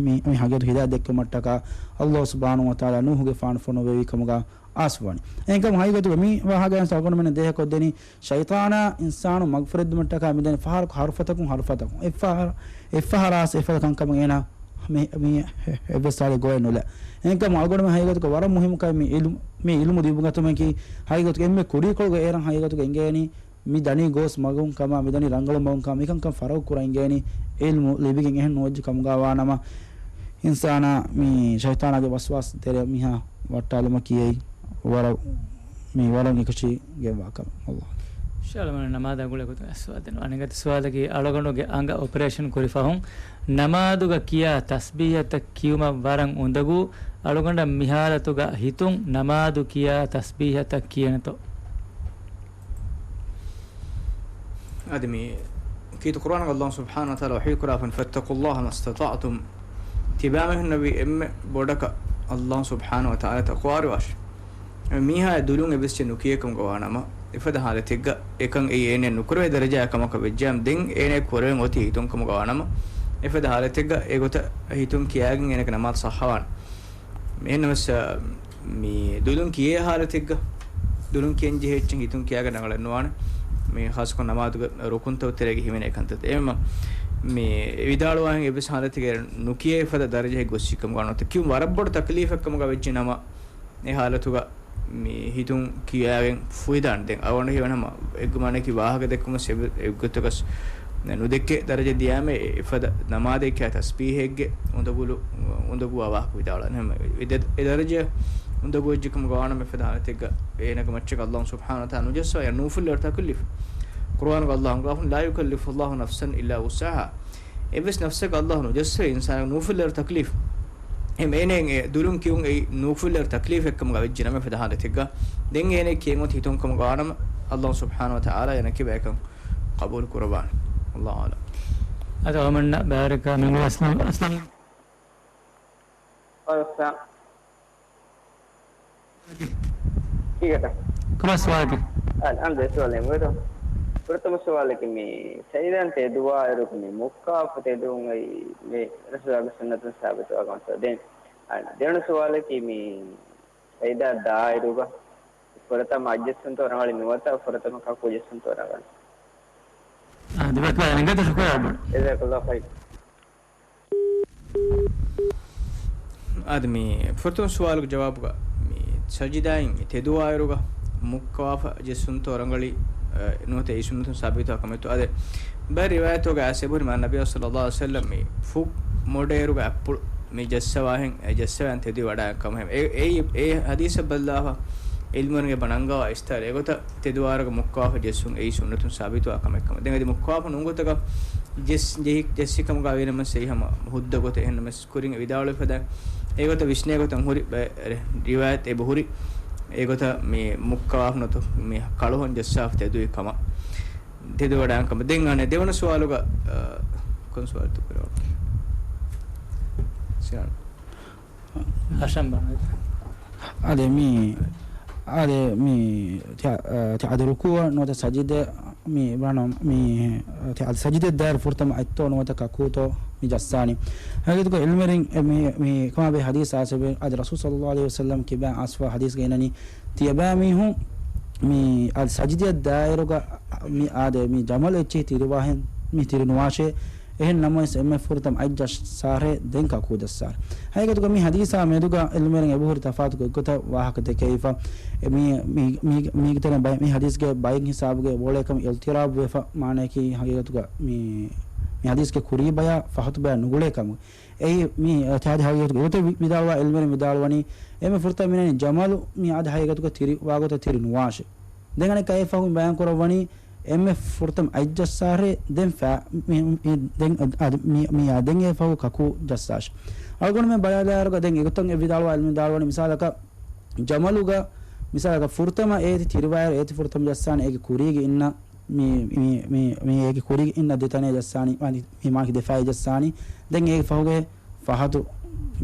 މި، މި ހަގީގަތު ހިދާޔަތް ދެއްކުމަށްޓަކާ ﷲ ސުބްޙާނަހޫ ވަތަޢާލާ ނޫޙުގެފާނު ފޮނުއްވެވި ކަމުގަ އާސްވަނީ. އެހެންކަމުން ހަގީގަތުގަ މި ވާހަކައިން އަޅުގަނޑުމެންނަށް ދޭހަކޮށްދެނީ، ޝައިޠާނާ އިންސާނު މަގުފުރެއްދުމަށްޓަކާ މިދަނީ ފަހަރަކު ހަރުފަތަކުން ހަރުފަތަކުން. އެއްފަހަރަ، އެއްފަހަރާސް އެފަދަ ކަންކަމަށް އޭނާ މި، މި އެއްވެސް ހާލެއް ގޮވައެއް ނުލާ. އެހެންކަމުން އަޅުގަނޑުމެން ހަގީގަތުގަ ވަރަށް މުހިއްމު ކަމެއް މި ޢިލްމު، މި ޢިލްމު ލިބުން ގަތުމަކީ، ހަގީގަތުގަ އެންމެ ކުރީކޮޅުގަ އޭރަށް ހަގީގަތުގަ އެނގޭނީ މި ދަނީ ގޯސް މަގުން ކަމާ، މި ދަނީ ރަނގަޅު މަގުން ކަމާ، މިކަންކަން ފަރަގު ކުރަން އެނގޭނީ ޢިލްމު ލިބިގެން. އެހެން ނުވެއްޖެ ކަމުގަ ވާނަމަ، އިންސާނާ މި ޝައިޠާނާގެ ވަސްވާސް ތެރެއަށް މީހާ ވައްޓާލުމަކީ އެއީ ވަރަށް، މި ވަރަށް އެކަށީގެންވާ ކަމެއް. ﷲ. ޝާލަމަން ނަމާދާ ގުޅޭ ގޮތުން އަސްވާދެން. އަނެއްގަތި ސުވާލަކީ، އަޅުގަނޑުގެ އަނގަ އޮޕަރޭޝަން ކުރި ފަހުން ނަމާދުގަ ކިޔާ ތަސްބީހަތައް ކިޔުމަށް ވަރަށް އުނދަގޫ. އަޅުގަނޑަށް މިހާލަތުގަ ހިތުން ނަމާދު ކިޔާ ތަސްބީހަތައް ކިޔޭނެތޯ؟ އަދި މި ކީރިތި ޤުރުއާނުގަ ﷲ ސުބްޙާނަހޫ ވަތަޢާލާ ވަޙީ ކުރާފަން، "فاتقوا الله ما استطعتم." ތިބާމީހުންނަށްވީ އެންމެ ބޮޑަކަށް ﷲ ސުބްޙާނަހޫ ވަތަޢާލާއަށް ތަޤްވާވެރިވާށި. މީހާ ދުލުން އެއްވެސް ނުކިޔޭ ކަމުގަ ވާނަމަ، އެފަދަ ހާލަތެއްގަ އެކަން އެއީ އޭނަ ނުކުރެވޭ ދަރަޖައާ ކަމަކަށް ވެއްޖާމަ، ދެން އޭނަ ކުރެވެން އޮތީ ހިތުން ކަމުގަ ވާނަމަ، އެފަދަ ހާލަތެއްގަ އެގޮތަށް ހިތުން ކިޔާގެން އޭނަގެ ނަމާދު ޞައްޙަވާނެ. އެހެންނަމަސް، މި ދުލުން ކިޔޭ ހާލަތެއްގަ، ދުލުން ކިޔަން ޖެހޭ އެއްޗެއް ހިތުން ކިޔާގެން ރަނގަޅެއް ނުވާނެ. މި ޚާއްޞަކޮށް ނަމާދުގެ ރުކުންތައް ތެރޭގަ ހިމެނޭ ކަންތައް. އެހެންމަ މި ވިދާޅުވާހެން އެއްވެސް ހާލަތެއްގަ ނުކިޔޭ އެފަދަ ދަރަޖައެއް ގޮއްސި ކަމުގަ ނުވަތަ ކިޔުން ވަރަށް ބޮޑު ތަކްލީފެއް ކަމުގަ ވެއްޖެ ނަމަ، އެ ހާލަތުގަ މި ހިތުން ކިޔާގެން ފުއިދާނެ. ދެން އަޅުގަނޑަށް ހީވަނީ ހަމަ އެއްގޮތަކީ ވާހަކަ ދެއްކުމަށް އެއްގޮތަކަށް ނުދެކޭ ދަރަޖަ ދިޔާމެ، އެ އެފަދަ ނަމާދެއް ކިޔާ ތަސްބީހެއްގެ އުނދަގުލު، އުނދަގޫވާ ވާހަކަ ވިދާޅުވާނެ. ހަމަ އެ ދެ-، އެ ދަރަޖަ އުނދަގޫވެއްޖެ ކަމުގަ ވާނަމަ، އެފަދަ ހާލަތެއްގަ އޭނަގެ މައްޗަށް ﷲ ސުބްޙާނަހޫ ވަތަޢާލާ ނުޖައްސަވާ ނޫފުއްލައިރު ތަކްލީފު. ޤުރުއާނުގަ ﷲ ހަމަ، "لا يكلف الله نفسا إلا وسعها." އެއްވެސް ނަފްސަކަށް ﷲ ނުޖައްސަވޭ އިންސާނަކަށް ނޫފުއްލައިރު ތަކްލީފު. އެހެން އޭނަ އެ ދުލުން ކިޔުން އެއީ ނޫފުއްލައިރު ތަކްލީފެއް ކަމުގަ ވެއްޖެ ނަމަ، އެފަދަ ހާލަތެއްގަ ދެން އޭނަ ކިޔަން އޮތީ ހިތުން ކަމުގަ ވާނަމަ، ﷲ ސުބްޙާނަހޫ ވަތަޢާލާ އޭނަ ކިބައިކަން ޤަބޫލު ކުރައްވާނެ. ވައްލާހު އަޢުލަމް. އަދި އަޅުގަނޑަށް ބައިވެރިކޮށް މި އަސްލަމް، އަސްލަމް. އައްސަލާމް. ކީކޭތަ؟ ކުރާ ސުވާލަކީ. އަލް-، އަލް-، ދެ ސުވާލެއް އެބަހުރި. ފުރަތަމަ ސުވާލަކީ މި ސަޖިދާއިން ތެދުވާއިރު މި މުއްކާފަ ތެދުވުން އެއީ މި ރަސޫލާގެ ސުންނަތުން ސާބިތުވާ ކަމަށްތޯ؟ ދެން، އަ، ދެވަނަ ސުވާލަކީ މި ސަޖިދާ ދާއިރުގަ ފުރަތަމަ އަތް ޖައްސުންތޯ ރަނގަޅީ ނުވަތަ ފުރަތަމަ ކަކު ޖައްސުންތޯ ރަނގަޅީ؟ އާ، ދެބައި ކުރާ އިނގޭތަ ޝުކުރާ އަޅުގަނޑު. ޖަޒާކަﷲ ޚައިރް. އާދެ، މި ފުރަތަމަ ސުވާލުގެ ޖަވާބުގަ، މި ސަޖިދާއިން ތެދުވާއިރުގަ މުއްކަވާފަ ޖެއްސުންތޯ ރަނގަޅީ، އަ، ނުވަތަ އެ ސުންނަތުން ސާބިތުވާ ކަމެއްތޯ؟ އާދެ، ބައެއް ރިވާޔަތުގަ އައިސް އެބަހުރި މާ ނަބިއްޔާ ޞައްލަﷲ ޢަލައިހި ވަސައްލަމް މި ފުށް މޮޑޭރުގަ އަތްޕުޅު މި ޖައްސަވާހެން، އެ ޖައްސަވާން ތެދުވި ވަޑާ ކަމަށް. އެ، އެ، އެ ޙަދީޘަށް ބައްލާފަ ޢިލްމުވެރިން އެބަ ނަންގަވާ އިސްތާރ އެގޮތަށް ތެދުވާއިރުގަ މުއްކަވާފަ ޖެއްސުން އެއީ ސުންނަތުން ސާބިތުވާ ކަމެއް ކަމަށް. ދެން އަދި މުއްކަވާފަ ނޫން ގޮތަކަށް ޖެސް-، ޖެހި-، ޖެއްސި ކަމުގަ ވީނަމަ އެއީ ހަމަ ހުއްދަ ގޮތެއް. އެހެންނަމަސް ކުރިން ވިދާޅުވި ފަދަ އެގޮތަށް ވިސްނޭ ގޮތަށް ހުރި ބަ-، ރި-، ރިވާޔަތް އެބަ ހުރި އެގޮތަށް މި މުއްކަވާފަ ނުވަތަ މި ކަޅުހޮން ޖައްސާފަ ތެދުވި ކަމަށް. ތެދުވަޑާން ކަމަށް. ދެން އަނެއް ދެވަނަ ސުވާލުގަ، އަ، ކޮން ސުވާލެއްތޯ ކުރެވުނީ؟ ސިޔާން. ހަޝަމް ބަން. އާދެ މި، އާދެ މި ތި-، އަ، ތި އަދި ރުކޫޢަށް ނުވަތަ ސަޖިދަ މި ވަނަ މި، ތި އަދި ސަޖިދަ ދާއިރު ފުރަތަމަ އަތްތޯ ނުވަތަ ކަކޫތޯ މި ޖައްސާނީ. ހަގީގަތުގަ ޢިލްމުވެރިން އެ މި، މި ކަމާ ބެހޭ ޙަދީޘް އައިސް އެބަ އަދި ރަސޫލު ޞައްލަﷲ ޢަލައިހި ވަސައްލަމް ކިބައިން އައިސްފަ ޙަދީޘްގަ އިންނަނީ، ތިޔަބައިމީހުން މި އަދި ސަޖިދަ ދާއިރުގަ މި އާދެ މި ޖަމަލު އެއްޗެހި ތިރިވާހެން މި ތިރި ނުވާށޭ. އެހެން ނަމަވެސް އެންމެ ފުރަތަމަ އަތް ޖައްސާށޭ، ދެން ކަކޫ ޖައްސާށޭ. ހަގީގަތުގަ މި ޙަދީޘާ މެދުގަ ޢިލްމުވެރިން އެބަހުރި ތަފާތު ގޮތްގޮތަށް ވާހަކަ ދެކެވިފަ. އެ މި، މި، މި، މީގެ ތެރެއިން ބައެއް މި ޙަދީޘްގެ ބައެއް ހިސާބުގަ އޮޅޭ ކަމަށް އިޢުތިރާޟު ވެފަ، މާނަޔަކީ ހަގީގަތުގަ މި، މި ޙަދީޘްގެ ކުރީ ބަޔާ ފަހަތު ބަޔާ ނުގުޅޭ ކަމުގަ. އެއީ މި އިޖްތިހާދީ ހަގީގަތުގަ އެގޮތަށް ވި-، ވިދާޅުވާ ޢިލްމުވެރިން ވިދާޅުވަނީ، އެންމެ ފުރަތަމަ މި ޖަމަލު މި އާދެ ހަގީގަތުގަ ތިރި ވާގޮތަށް ތިރި ނުވާށޭ. ދެން އަނެއްކާ އެއަށްފަހު މި ބަޔާން ކުރައްވަނީ، އެންމެ ފުރަތަމަ އަތް ޖައްސާށޭ، ދެން ފަ-، މި، މި، ދެން އަދި މި، މި އާ ދެން އެއަށްފަހު ކަކޫ ޖައްސާށޭ. އަޅުގަނޑުމެން ބަލާލާއިރުގަ ދެން އެގޮތަށް އެ ވިދާޅުވާ ޢިލްމުވެރިން ވިދާޅުވަނީ މިސާލަކަށް ޖަމަލުގަ، މިސާލަކަށް ފުރަތަމަ އޭތި ތިރިވާއިރު އޭތި ފުރަތަމަ ޖައްސާނީ އޭގެ ކުރީގަ އިންނަ މި، މި، މި، މި އޭގެ ކުރީގަ އިންނަ ދެތަނޭ ޖައްސާނީ، މި މާކި ދެފައި ޖައްސާނީ. ދެން އޭގެ ފަހުގެ ފަހަތު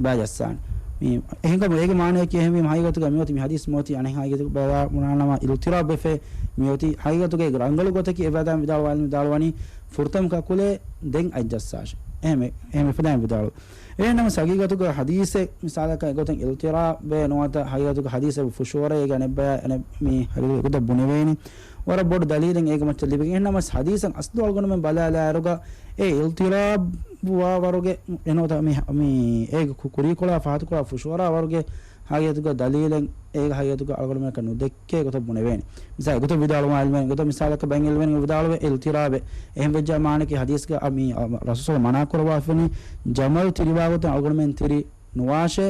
ބައި ޖައްސާނީ. މި އެހެންކަމުން އޭގެ މާނަޔަކީ އެހެންވީމަ ހަގީގަތުގަ މިއޮތީ މި ޙަދީޘް މިއޮތީ އަނެއް ހަގީގަތަކަށް ބަލާ ބުނާނަމަ އިޢުތިރާޟު ވެފަ މިއޮތީ ހަގީގަތުގަ ރަނގަޅު ގޮތަކީ އެ ވަދާން ވިދާޅުވާ ޢިލްމުވެރިން ވިދާޅުވަނީ ފުރަތަމަ ކަކުލޭ ދެން އަތް ޖައްސާށޭ. އެހެން، އެހެން އެފަދައިން ވިދާޅު. އެހެންނަމަވެސް ހަގީގަތުގަ ޙަދީޘެއް މިސާލަކަށް އެގޮތަށް އިޢުތިރާޟެއް ނުވަތަ ހަގީގަތުގަ ޙަދީޘެއް ފުށުއަރައިގެން އަނެއްބަޔަށް އަނެއް މީ ހަގީގަތުގަ ބުނެވޭނީ. ވަރަށް ބޮޑު ދަލީލެއް އޭގެ މައްޗަށް ލިބިގެން. އެހެންނަމަވެސް ޙަދީޘަށް އަސްލު އަޅުގަނޑުމެން ބަލާލާއިރުގަ އެ އިޢުތިރާޟުވާ ވަރުގެ އެނޫންތަ މި، މި އޭގެ ކު-، ކުރީކޮޅާ ފަހަތުކޮޅާ ފުށުއަރާ ވަރުގެ ހަގީގަތުގަ ދަލީލެއް އޭގެ ހަގީގަތުގަ އަޅުގަނޑުމެންނަކަށް ނުދެއްކޭ ގޮތަށް ބުނެވޭނެ. މިސާލަކަށް އެގޮތަށް ވިދާޅުވާ ޢިލްމުވެރިން އެގޮތަށް މިސާލަކަށް ބައެއް ޢިލްމުވެރިން ވިދާޅުވޭ އިޢުތިރާޟެއް. އެހެން ވެއްޖާ މާނައަކީ ޙަދީޘްގަ އަ، މި، އަ، ރަސޫލު މަނާކުރައްވާފައިވަނީ ޖަމަލު ތިރިވާ ގޮތަށް އަޅުގަނޑުމެން ތިރި ނުވާށޭ.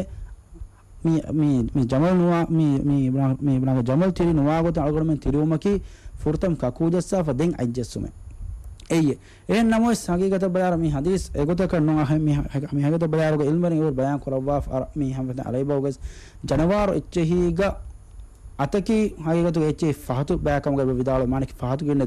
މި، މި، މި ޖަމަލު ނުވާ، މި، މި ބުނާ، މި ބުނާ ޖަމަލު ތިރި ނުވާ ގޮތަށް އަޅުގަނޑުމެން ތިރިވުމަކީ ފުރަތަމަ ކަކޫ ޖައްސާފަ ދެން އަތް ޖެއްސުމެއް. އެއްޔެ. އެހެން ނަމަވެސް ހަގީގަތަށް ބަލާއިރު މި ޙަދީޘް އެގޮތަކަށް ނޫން. އަހަ، މި ހަ-، މި ހަގީގަތަށް ބަލާއިރުގަ ޢިލްމުވެރިން އެބަހުރި ބަޔާން ކުރައްވާފަ އަރަ-، މި ހަމަ ޢަރަބިބަހުގައި ޖަނަވާރު އެއްޗެހީގަ އަތަކީ ހަގީގަތުގަ އެއްޗެހި ފަހަތު ބައިކަމުގަ އެބަ ވިދާޅުވޭ. މާނައަކީ ފަހަތު ގިނަ،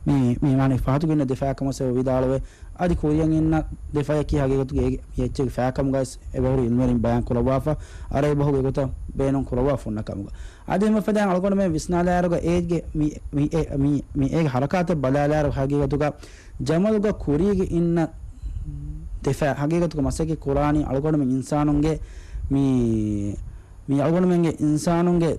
މި، މި މާނައަކީ ފަހަތު ގިނަ ދެފާ ކަމަށް އެބަ ވިދާޅުވޭ. އަދި ކުރިއަށް އިންނަ ދެ ފަޔަކީ ހަގީގަތުގަ އެ-، މި އެއްޗެހި ފައިކަމުގައި އެބަހުރި ޢިލްމުވެރިން ބަޔާން ކުރައްވާފަ އަރަބިބަހުގަ އެގޮތަށް ބޭނުން ކުރައްވާފަ ހުންނަ ކަމުގަ. އަދި ހަމަ ފަދައިން އަޅުގަނޑުމެން ވިސްނާލާއިރުގަ އޭގެ މި، މި، އެ-، މި، މި އޭގެ ޙަރަކާތެއް ބަލާލާއިރު ހަގީގަތުގަ ޖަމަލުގަ ކުރީގަ އިންނަ ދެ ފަ-، ހަގީގަތުގަ މަސައްކަތް ކުރާނީ އަޅުގަނޑުމެން އިންސާނުންގެ މި، މި އަޅުގަނޑުމެންގެ އިންސާނުންގެ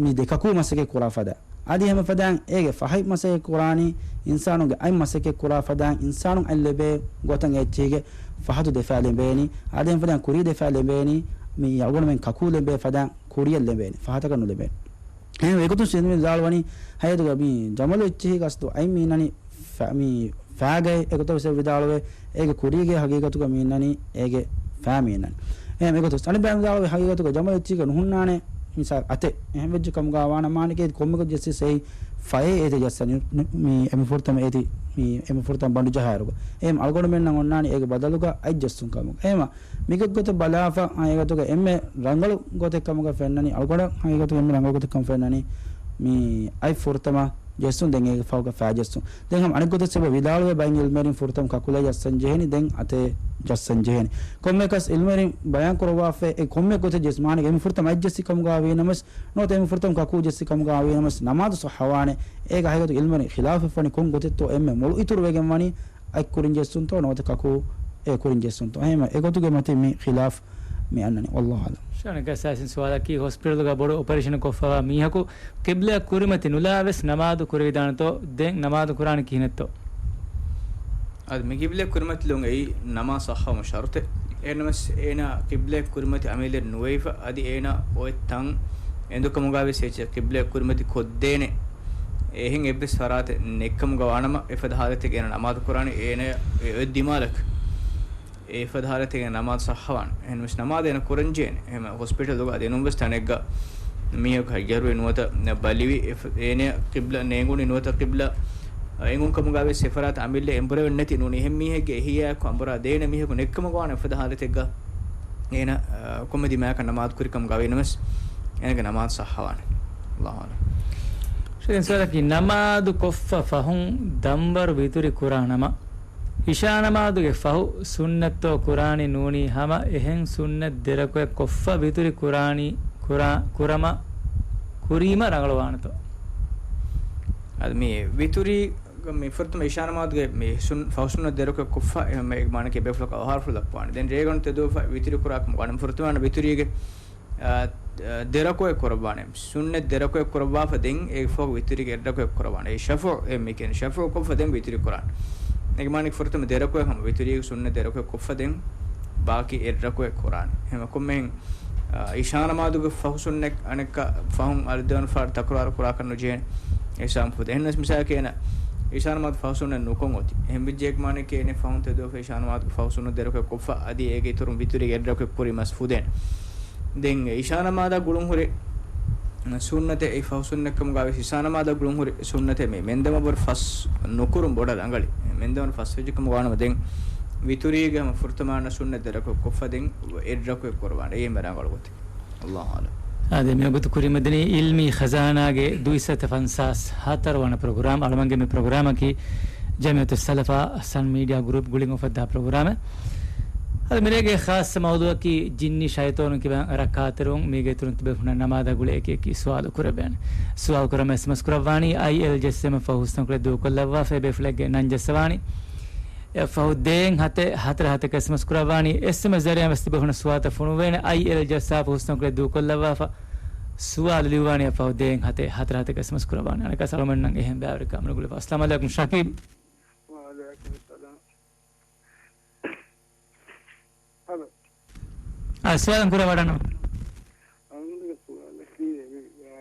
މި ދެ ކަކޫ މަސައްކަތް ކުރާ ފަދަ. އަދި ހަމަ ފަދައިން އޭގެ ފަހަތް މަސައްކަތް ކުރާނީ އިންސާނުންގެ އަތް މަސައްކަތް ކުރާ ފަދައިން އިންސާނުން އަތް ލެބޭ ގޮތަށް އެއްޗެހިގެ ފަހަތު ދެ ފަޔަށް ލެނބޭނީ. އަދި ހަމަ ފަދައިން ކުރީ ދެ ފަޔަށް ލެނބޭނީ. މި އަޅުގަނޑުމެން ކަކޫ ލެނބޭ ފަދައިން ކުރިއަށް ލެނބޭނެ، ފަހަތަކަށް ނުލެނބޭނެ. އެހެން އެގޮތުން ސިނދުމި ވިދާޅުވަނީ، ހައިދުގަ މި ޖަމަލު އެއްޗެހި ގަސްދު އަތް މީނަނީ ފަ-، މި ފައިގައި އެގޮތަށް ވެސް ވިދާޅުވޭ، އޭގެ ކުރީގެ ހަގީގަތުގަ މީނަނީ އޭގެ ފައި މީނަނީ. އެހެން އެގޮތުން އަނެއް ބައި ވިދާޅުވޭ، ހަގީގަތުގަ ޖަމަލު އެއްޗެހިގަ ނުހުންނާނެ، މިސާލް އަތެއް އެހެން ވެއްޖެ ކަމުގަ ވާނަމާ މާނައަކީ ކޮންމެ ގޮތް ޖެއްސި ސެއި ފަޔޭ އޭތެ ޖައްސަނީ، މި އެނބު ފުރަތަމަ އޭތި، މި އެނބު ފުރަތަމަ ބަނޑު ޖަހާއިރުގަ. އެހެން އަޅުގަނޑުމެންނަށް އޮންނާނީ އޭގެ ބަދަލުގަ އަތް ޖައްސުން ކަމުގަ. އެހެން މިގޮތްގޮތަށް ބަލާފަ، އާ، އެގޮތުގަ އެންމެ ރަނގަޅު ގޮތެއް ކަމުގަ ފެންނަނީ، އަޅުގަނޑަށް ހަގީގަތުގަ އެންމެ ރަނގަޅު ގޮތެއް ކަމަށް ފެންނަނީ، މި އަތް ފުރަތަމަ ޖެއްސުން، ދެން އޭގެ ފަހުގަ ފައި ޖެއްސުން. ދެން ހަމަ އަނެއް ގޮތެއް އެބަ ވިދާޅުވޭ، ބައެއް ޢިލްމުވެރިން ފުރަތަމަ ކަކުލޭ ޖައްސަން ޖެހޭނީ، ދެން އަތޭ ޖައްސަން ޖެހޭނީ. ކޮންމެއަކަސް ޢިލްމުވެރިން ބަޔާން ކުރައްވާފައި، އެ ކޮންމެ ގޮތެއް ޖެއްސި، މާނައަކީ އެނބު ފުރަތަމަ އަތް ޖެއްސި ކަމުގަ ވީނަމަވެސް، ނުވަތަ އެނބު ފުރަތަމަ ކަކޫ ޖެއްސި ކަމުގަ ވީނަމަވެސް، ނަމާދު ޞައްޙަވާނެ. އޭގަ ހަގީގަތު ޢިލްމުވެރިން ޚިލާފުވެފަނީ ކޮން ގޮތެއްތޯ، އެންމެ މޮޅު އިތުރު ވެގެން ވަނީ، އަތް ކުރިން ޖެއްސުންތޯ ނުވަތަ ކަކޫ އެ ކުރިން ޖެއްސުންތޯ؟ އެހެން އެގޮތުގެ މަތިން މި ޚިލާފް މި އަންނަނީ. ވައްލާހު އަޢުލަމް. ޝާނަކަށް އައިސް ސުވާލަކީ، ހޮސްޕިޓަލުގަ ބޮޑު އޮޕަރޭޝަނެއް ކޮށްފަވާ މީހަކު ޤިބްލައަށް ކުރިމަތި ނުލާވެސް ނަމާދު ކުރެވިދާނެތޯ؟ ދެން ނަމާދު ކުރާނީ ކިހިނެއްތޯ؟ އަދި މި ޤިބްލައަށް ކުރިމަތިލުން އެއީ ނަމާދު ޞައްޙަވުމަށް ޝަރުޠެއް. އެހެންނަމަވެސް އޭނާ ޤިބްލައަށް ކުރިމަތި އަމިއްލައަށް ނުވެފަ، އަދި އޭނާ އޮތް ތަން އެނދުކަމުގަވެސް އެއްޗެއް ޤިބްލައަށް ކުރިމަތި ކޮށްދޭނެ އެހެން އެއްވެސް ފަރާތެއް ނެތްކަމުގަ ވާނަމަ، އެފަދަ ޙާލަތެއްގަ އޭނާ ނަމާދު ކުރާނީ އޭނާ އެ އޮތް ދިމާލަކަށް. އެފަދަ ޙާލަތެއްގަ ނަމާދު ޞައްޙަވާނެ. އެހެންވެސް ނަމާދު އޭނަ ކުރަންޖެހޭނެ. އެހެން ހޮސްޕިޓަލުގަ އަދި އެނޫންވެސް ތަނެއްގަ މީހަކު ހައްޔަރުވި ނުވަތަ ބަލިވި، އެ-، އޭނަ ޤިބްލަ ނޭނގުނީ ނުވަތަ ޤިބްލަ އެނގުން ކަމުގަވެސް އެފަރާތަށް އަމިއްލަ އެނބުރެވެން ނެތި ނޫނީ. އެހެން މީހެއްގެ އެހީއާއެކު އަނބުރާ ދޭނެ މީހަކު ނެތްކަމުގަ ވާނެ އެފަދަ ޙާލަތެއްގަ އޭނަ، އަ، ކޮންމެ ދިމާއަކަށް ނަމާދު ކުރި ކަމުގަ ވީނަމަވެސް އޭނަގެ ނަމާދު ޞައްޙަވާނެ. އައްލާހު އަޢުލަމް. ޝޭޚް ސުވާލަކީ، ނަމާދު ކޮށްފަ ފަހުން ދަންވަރު ވިތުރި ކުރާ ނަމަ، އިޝާ ނަމާދުގެ ފަހު ސުންނަތްތޯ ކުރާނީ ނޫނީ ހަމަ އެހެން ސުންނަތް ދެ ރަކުޢަތް ކޮށްފަ ވިތުރި ކުރާނީ، ކުރާ، ކުރަމަ، ކުރީމަ ރަނގަޅުވާނެތޯ؟ އަދި މި ވިތުރީ މި ފުރަތަމަ އިޝާ ނަމާދުގެ މި ސުން-، ފަހު ސުންނަތް ދެ ރަކުޢަތް ކޮށްފަ، އެހެން މަ-، މާނައަކީ ބޭފުޅަކު އަވަހާރަފުޅު ދައްކަވާނެ. ދެން ރޭގަނޑު ތެދުވެފަ ވިތުރި ކުރާ ކަމަށް ވާނެ. ފުރަތަމަ ވިތުރީގެ، އާ، ދެ ރަކުޢަތް ކުރައްވާނެ. ސުންނަތް ދެ ރަކުޢަތް ކުރައްވާފަ ދެން އޭގެ ފަހު ވިތުރީގެ އެއް ރަކުޢަތް ކުރައްވާނެ. އެ ޝަފުޢު އެ މި ކިޔަނީ ޝަފުޢު ކޮށްފަ ދެން ވިތުރި ކުރާނެ. އޭގެ މާނައަކީ ފުރަތަމަ ދެ ރަކުޢަތް ހަމަ ވިތުރީގެ ސުންނަތް ދެ ރަކުޢަތް ކޮށްފަ ދެން ބާކީ އެއް ރަކުޢަތް ކުރާނެ. އެހެން ކޮންމެހެން އާ، އިޝާ ނަމާދުގެ ފަހު ސުންނަތް އަނެއްކާ ފަހުން އަދި ދެވަނަ ފަހަރު ތަކުރާރު ކުރާކަށް ނުޖެހޭނެ. އެހެން ފުދޭ. އެހެންނަމަވެސް މިސާލަކަށް އޭނަ އިޝާ ނަމާދު ފަހު ސުންނަތް ނުކޮށް އޮތީ. އެހެން ވެއްޖެ އޭގެ މާނައަކީ އޭނަ ފަހުން ތެދުވެފަ އިޝާ ނަމާދުގެ ފަހު ސުންނަތް ދެ ރަކުޢަތް ކޮށްފަ އަދި އޭގެ އިތުރުން ވިތުރީގެ އެއް ރަކުޢަތް ކުރީމަސް ފުދޭނެ. ދެން އިޝާ ނަމާދާ ގުޅުން ހުރި ސުންނަތެއް އެއީ ފަހު ސުންނަތް ކަމުގަ ވެސް އިޝާ ނަމާދާ ގުޅުން ހުރި ސުންނަތެއް މި މެންދަމަ ބަރު ފަސް ނުކުރުން ބޮޑަށް ރަނގަޅީ. މެންދަމަ ފަސް ވެއްޖެ ކަމުގަ ވާނަމަ ދެން ވިތުރީގެ ހަމަ ފުރަތަމަ ސުންނަތް ދެ ރަކުޢަތް ކޮށްފަ ދެން އެއް ރަކުޢަތް ކުރައްވާނެ. އެއީ އެންމެ ރަނގަޅު ގޮތެއް. އައްލާހު އަޢުލަމް. އާދެ، މިވަގުތު ކުރިމަތިނީ އިލްމީ ޚަޒާނާގެ ދުއިސައްތަ ފަންސާސް ހަތަރު ވަނަ ޕްރޮގްރާމް. އަޅުމަންގެ މި ޕްރޮގްރާމަކީ ޖަމިއްޔަތުއް ސަލަފާ ސަން މީޑިއާ ގްރޫޕް ގުޅިގެން އުފައްދާ ޕްރޮގްރާމެއް. އަދި މިރޭގެ ޚާއްޞަ މައުޟޫޢަކީ ޖިންނި ޝައިޠާނުން ކިބައިން އަރާ ޚާތިރުން މީގެ އިތުރުން ތިބޭފުޅުންނަށް ނަމާދާ ގުޅޭ އެކި އެކި ސުވާލު ކުރެވޭނެ. ސުވާލު ކުރަމުން އެސްއެމްއެސް ކުރައްވާނީ އައިއެލް ޖެއްސެމެ ފަހު ހުސްނަންކޮޅެއް ދޫކޮށްލައްވާފަ ބޭފުޅެއްގެ ނަން ޖައްސަވާނީ. އެއަށްފަހު ދޭއް ހަތެއް ހަތަރު ހަތަކަށް އެސްއެމްއެސް ކުރައްވާނީ. އެސްއެމްއެސް ޒަރިއައިން ވެސް ތިބޭފުޅުންނަށް ސުވާލުތައް ފޮނުއްވޭނެ. އައިއެލް ޖައްސާފަ ހުސްނަންކޮޅެއް ދޫކޮށްލައްވާފަ ސުވާލު ލިޔުއްވާނީ އެއަށްފަހު ދޭއް ހަތެއް ހަތަރު ހަތަކަށް އެސްއެމްއެސް ކުރައްވާނީ. އަނެއްކާސް އަޅުމެންނަށް އެހެން ބައިވެރިކަމެއް ނުގުޅޭ. އައްސަލާމު ޢަލައިކުމް ޝަކީބް. ވަޢަލައިކުމުއްސަލާމް. ހަލޯ. އާ، ސުވާލު ކުރައްވާ ވަޑަން. އަޅުގަނޑުގެ ސުވާލަކީ، އާ،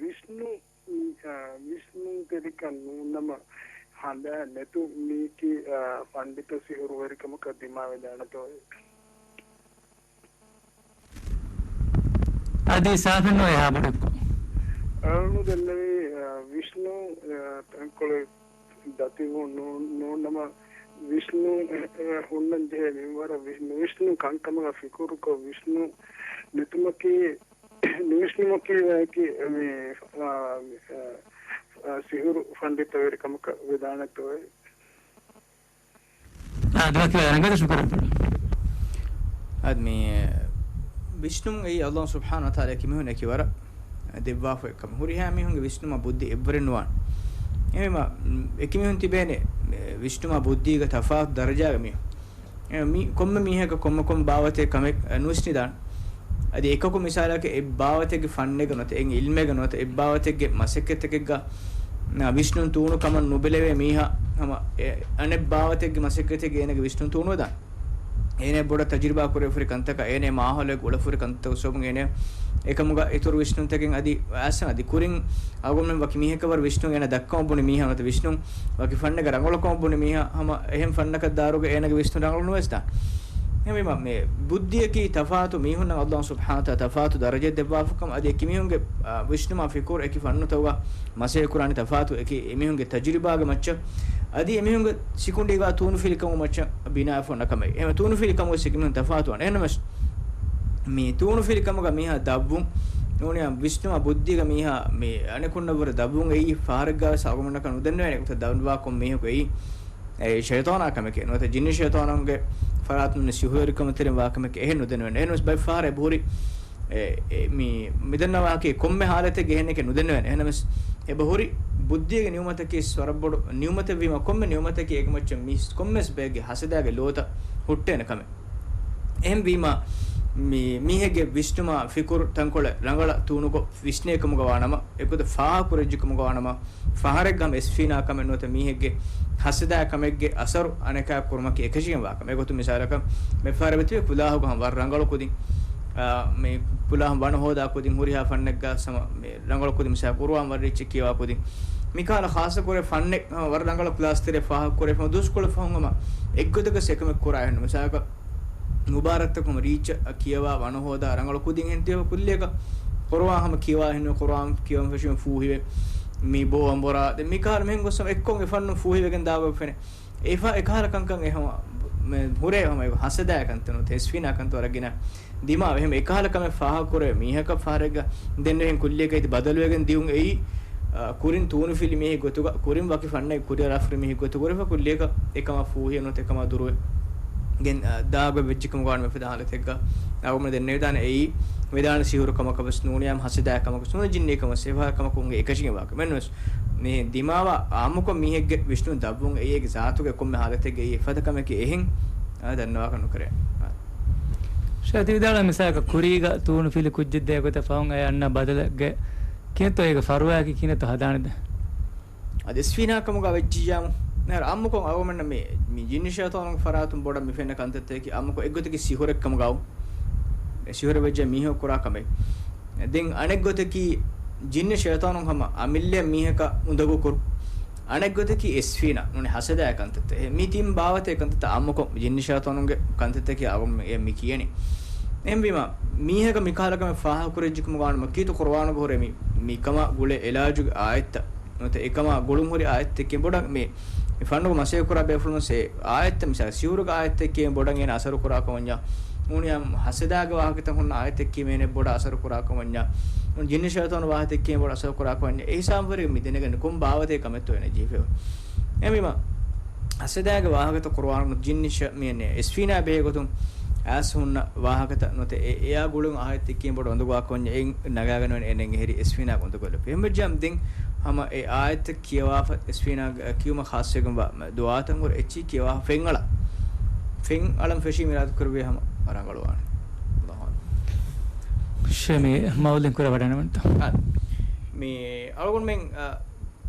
ވިސްނު މި، އާ، ވިސްނުންތެރިކަން ނޫންނަމަ ހަނދާން ނެތުން މީކީ، އާ، ފަންޑިތަ ސިހުރުވެރިކަމަކަށް ދިމާވެދާނެތޯ؟ އަދި ސާފެއްނު އެހާ ބޮޑެއްކޮށް. އަޅުގަނޑު ދެންނެވީ، އަ، ވިޝްނު، އަ، ތަންކޮޅެއް ދަތިވުން ނޫ-، ނޫން ނަމަ، ވިޝްނު، އަ، އަ، ހުންނަން ޖެހޭ މިންވަރަށް ވިޝް-، ނުވިޝްނު ކަންކަމަށް ފިކުރުކޮށް، ވިޝްނު ނެތުމަކީ، ނުވިޝްނުމަކީ ވަކި މި، އަ، މި، އަ، އަ، ސިހުރު ފަންޑިތަވެރި ކަމަކަށް ވެދާނެތޯއޭ. އާ، ދުވަކި ވަރަށް ރަނގަޅު ޝުކުރު. އަދި މި ވިޝްނުން އެއީ ﷲ ސުބްޙާނަހޫ ވަތަޢާލާ އެކި މީހުން އެކި ވަރަށް ދެއްވާފަ އެއްކަމަށް. ހުރިހާ މީހުންގެ ވިޝްނުމާ ބުއްދި އެއްވަރެއް ނުވާނެ. އެހެންވީމަ، އެކި މީހުން ތިބޭނެ، ވިޝްނުމާ ބުއްދީގެ ތަފާތު ދަރަޖާގެ މީހުން. އެ، މި ކޮންމެ މީހަކަށް ކޮންމެ ކޮން ބާވަތެއް ކަމެއް، އެ، ނުވިސްނިދާނެ. އަދި އެކަކު މިސާލަކަށް އެއް ބާވަތެއްގެ ފަންނެއްގަ ނުވަތަ އެއް އިލްމެއްގަ ނުވަތަ އެއް ބާވަތެއްގެ މަސައްކަތެއްގަ، އަ، ވިޝްނުން ތޫނު ކަމަށް ނުބެލެވޭ މީހާ ހަމަ އެ އަނެއް ބާވަތެއްގެ މަސައްކަތެއްގަ އޭނަގެ ވިޝްނުން ތޫނުވެދާނެ. އޭނަ ބޮޑަށް ތަޖުރިބާ ކުރެވިފައި ކަންތަކަށް، އޭނަ މާހައުލެއް އުޅެފައި ކަންތަކު ސޯބުން އޭނަ އެކަމުގަ އިތުރު ވިޝްނުންތަކެއް އަދި އައިސް އަދި ކުރިން އަޅުގަނޑުމެން ވަކި މީހަކަށް ވަރަށް ވިޝްނުން އޭނަ ދައްކަމަށް ބުނި މީހާ ނުވަތަ ވިޝްނުން ވަކި ފަންނަކަށް ރަނގަޅުކަމަށް ބުނި މީހާ ހަމަ އެހެން ފަންނަކަށް ދާއިރުގަ އޭނަގެ ވިސްނުން ރަނގަޅު ނުވެސްދާނެ. އެހެންވީމަ، މި ބުއްދިއަކީ ތަފާތު މީހުންނަށް ﷲ ސުބްޙާނަހޫ ވަތަޢާލާ ތަފާތު ދަރަޖައެއް ދެއްވާފަކަމަށް އަދި އެކި މީހުންގެ، އާ، ވިސްނުމާ ފިކުރު އެކި ފަންނުތަކުގަ މަސައްކަތް ކުރާނީ ތަފާތު އެކި އެމީހުންގެ ތަޖުރިބާގެ މައްޗަށް. އަދި އެމީހުންގެ ސިކުނޑީގަ ތޫނުފިލިކަމުގެ މައްޗަށް ބިނާވެފަ އޮންނަ ކަމެއް. އެހެން ތޫނުފިލިކަމުގެ ސިކުނޑި ތަފާތު ވާނެ. އެހެންނަމަވެސް، މި ތޫނުފިލިކަމުގަ މީހާ ދަށްވުން ނޫނީ ވިސްނުމާ ބުއްދީގަ މީހާ މި އަނެކުންނަށްވުރެ ދަށްވުން އެއީ ފަހަރެއްގަވެސް އަޅުގަނޑަކަށް ނުދެންނެވޭނެ. އެގޮތަށް ދަށްވާ ކޮން މީހަކު އެއީ އެ ޝައިޠާނާ ކަމެކޭ ނުވަތަ ޖިންނި ޝައިޠާނުންގެ ފަރާތުން ސިހުރުވެރިކަމުގެ ތެރެއިން ވާ ކަމެކޭ އެހެން ނުދެންނެވޭނެ. އެހެންވެސް ބައެއް ފަހަރަށް އެބަހުރި، އެ، އެ، މި، މިދަންނަވާކީ ކޮންމެ ހާލަތެއްގެ އެހެނެކޭ ނުދެންނެވޭނެ. އެހެންނަމަވެސް އެބަހުރި ބުއްދީގެ ނިޢުމަތަކީ ވަރަށް ބޮޑު ނިޢުމަތެއްވީމަ ކޮންމެ ނިޢުމަތަކީ އޭގެ މައްޗަށް މީސް ކޮންމެސް ބައެއްގެ ހަސަދާގެ ލޯތައް ހުއްޓޭނެ ކަމެއް. އެހެންވީމަ، މި، މީހެއްގެ ވިސްނުމާ ފިކުރު ތަންކޮޅެއް ރަނގަޅަށް ތޫނުކޮށް ވިސްނޭ ކަމުގަ ވާނަމަ، އެގޮތަށް ފާހަގަކުރެއްޖެ ކަމުގަ ވާނަމަ، ފަހަރެއްގަ ހަމަ އެސްފީނާ ކަމެއް ނުވަތަ މީހެއްގެ ހަސަދާ ކަމެއްގެ އަސަރު އަނެކާ ކުރުމަކީ އެކަށީގެންވާ ކަމެއް. އެގޮތުން މިސާލަކަށް މި ފަހަރަށް ވެތިވެ ކުލާހުގަ ހަމަ ވަރަށް ރަނގަޅު ކުދިން، އާ، މި ކުލާހުން ވަނަ ހޯދާ ކުދިން ހުރިހާ ފަންނެއްގަ ހަމަ މި ރަނގަޅު ކުދިން މިސާ ޤުރުއާން ވަރަށް ރީއްޗެއް ކިޔަވާ ކުދިން. މިކަހަލަ ޚާއްޞަކުރެ ފަންނެއް ހަމަ ވަރަށް ރަނގަޅަށް ކްލާސް ތެރޭ ފާހަގަކުރެ ހަމަ ދުވަސްކޮޅެއް ފަހުން ހަމަ އެއްގޮތަކަށް އެކަމެއް ކުރާ އެހެން މިސާލަކަށް މުބާރާތްތަކުން ރީއްޗަށް ކިޔަވާ ވަނަ ހޯދާ ރަނގަޅު ކުދިން އެހެން ތިބޭ ކުއްލިއަކަށް ޤުރުއާން ހަމަ ކިޔަވާ އެހެން ޤުރުއާން ކިޔަވަން ފެށީމަ ފޫހިވެ މި ބޯ އަނބުރާ ދެ މިކަހަލަ މިހެން ގޮސް ހަމަ އެއްކޮށް އެ ފަންނުން ފޫހިވެގެން ދާގޮތް ފެނެ. އެފަ އެކަހަލަ ކަންކަން އެ ހަމަ މެ ހުރޭ ހަމަ އެ ހަސަދާ ކަންތައް ނުވަތަ އެސްފީނާ ކަންތައް ވަރަށް ގިނަ ދިމާވެ. އެހެން އެކަހަލަ ކަމެއް ފާހަގަކުރެވޭ މީހަކަށް ފަހަރެއްގަ ދެން އެހެން ކުއްލިއަކަށް އިތި ބަދަލުވެގެން ދިއުން އެއީ، އާ، ކުރިން ތޫނުފިލި މީހެއް ގޮތުގަ، ކުރިން ވަކި ފަންނައެއް ކުރިއަރާފަ މީހެއް ގޮތު ކުރެފަ ކުއްލިއަކަށް އެކަމާ ފޫހިޔަ ނުވަތަ އެކަމާ ދުރުވެ ގެން، އާ، ދާގޮތް ވެއްޖެ ކަމުގަ ވާނަމަ އެފަދަ ހާލަތެއްގަ އަޅުގަނޑު ދެންނެވިދާނެ އެއީ ވެދާނެ ސިހުރު ކަމަކަށް ވެސް ނޫނިއްޔާމް ހަސަދާ ކަމަކަށް ނޫނި ޖިންނީ ކަމަށް ސިފަ ކަމަކުންގެ އެކަށީގެންވާކަމެއް ނުވެސް. މި ދިމާވާ އާއްމުކޮށް މީހެއްގެ ވިސްނުން ދަށްވުން އެއީ އޭގެ ޒާތުގެ ކޮންމެ ހާލަތެއްގެ އެއީ އެފަދަ ކަމެކޭ އެހެން، އާ، ދަންނަވާކަށް ނުކެރޭ. ޝޭޚް ތި ވިދާޅުވި މިސާލަކަށް ކުރީގަ ތޫނުފިލި ކުއްޖެއް ދޭ ގޮތަށް ފަހުން އައި އަންނަ ބަދަލެއްގެ ކިހިނެއްތޯ އޭގެ ފަރުވާއަކީ ކިހިނެއްތޯ ހަދާނެ ދެ؟ އަދި އެސްފީނާ ކަމުގަ ވެއްޖިއްޔާމު ނޭރު އާއްމުކޮށް އަޅުގަނޑަށް މި، މި ޖިންނި ޝައިޠާނުން ފަރާތުން ބޮޑަށް މި ފެންނަ ކަންތައްތަކަކީ އާއްމުކޮށް އެއްގޮތަކީ ސިހުރެއް ކަމުގަ އެ ސިހުރެއް ވެއްޖެ މީހަކު ކުރާ ކަމެއް. ދެން އަނެއްގޮތަކީ ޖިންނި ޝައިޠާނުން ހަމަ އަމިއްލަ މީހަކަށް އުނދަގޫ ކުރު. އަނެއްގޮތަކީ އެސްފީނާ ނޫނީ ހަސަދާ ކަންތައްތައް. މި ތިން ބާވަތެއް ކަންތައްތައް އާއްމުކޮށް ޖިންނި ޝައިޠާނުންގެ ކަންތައްތަކީ އަޅުގަނޑު މި ކިޔަނީ. އެހެންވީމަ، މީހަކަށް މިކަހަލަ ކަމެއް ފާހަގަކުރެއްޖެ ކަމުގަ ވާނަމަ ކީރިތި ޤުރުއާނުގަ ހުރޭ މި، މިކަމާ ގުޅޭ އިލާޖުގެ އާޔަތްތައް ނުވަތަ އެކަމާ ގުޅުން ހުރި އާޔަތެއް ކިޔަން ބޮޑަށް މި، މި ފަންނުގަ މަސައްކަތް ކުރާ ބޭފުޅުން ސޭ އާޔަތެއް މިސާލަށް ސިހުރުގެ އާޔަތެއް ކިޔަން ބޮޑަށް އޭނަ އަސަރު ކުރާ ކަމަށް ވަންޏާ، ނޫނީ ހަސަދާގެ ވާހަކަތައް ހުންނަ އާޔަތެއް ކިޔަން އޭނަ ބޮޑަށް އަސަރު ކުރާ ކަމަށް ވަންޏާ، ނޫނީ ޖިންނި ޝައިޠާނު ވާހަކަތައް ކިޔަން ބޮޑަށް އަސަރު ކުރާ ކަމަށް ވަންޏާ، އެ ހިސާބުން ވަރަށް މި ދެނެގަން ކޮން ބާވަތެއް ކަމެއްތޯ އޭނަ ޖެހިފައި. އެހެންވީމަ، ހަސަދާގެ ވާހަކަތައް ޤުރުއާނުން ޖިންނި ޝަ-، މި އެސްފީނާ ބެހޭ ގޮތުން އައިސް ހުންނަ ވާހަކަތައް ނުވަތަ އެ، އެއާ ގުޅުން އާޔަތެއް ކިޔަން ބޮޑަށް އުނދަގޫވާ ކަމަށް ވަންޏާ އެއިން ނަގާގަނެވޭނެ އޭނަ އެހެރީ އެސްފީނާ އުނދަގޫވެލަ. އެހެންވެއްޖެއްޔާމު ދެން ހަމަ އެ އާޔަތެއް ކިޔަވާފަ އެސްފީނާ ކިޔުމަށް ޚާއްޞަވެގެންވާ ދުޢާތައް ހުރި އެއްޗެއް ކިޔަވާ ފެންއަޅާ. ފެންއަޅަން ފެށީ މިރާދު ކުރެވޭ ހަމަ ރަނގަޅުވާނެ. އައްލާހު އަޢްލަމް. ޝޭޚް މި މައުލިން ކުރަ ވަޑަނަމަންތަ؟ އާ. މި އަޅުގަނޑުމެން، އަ،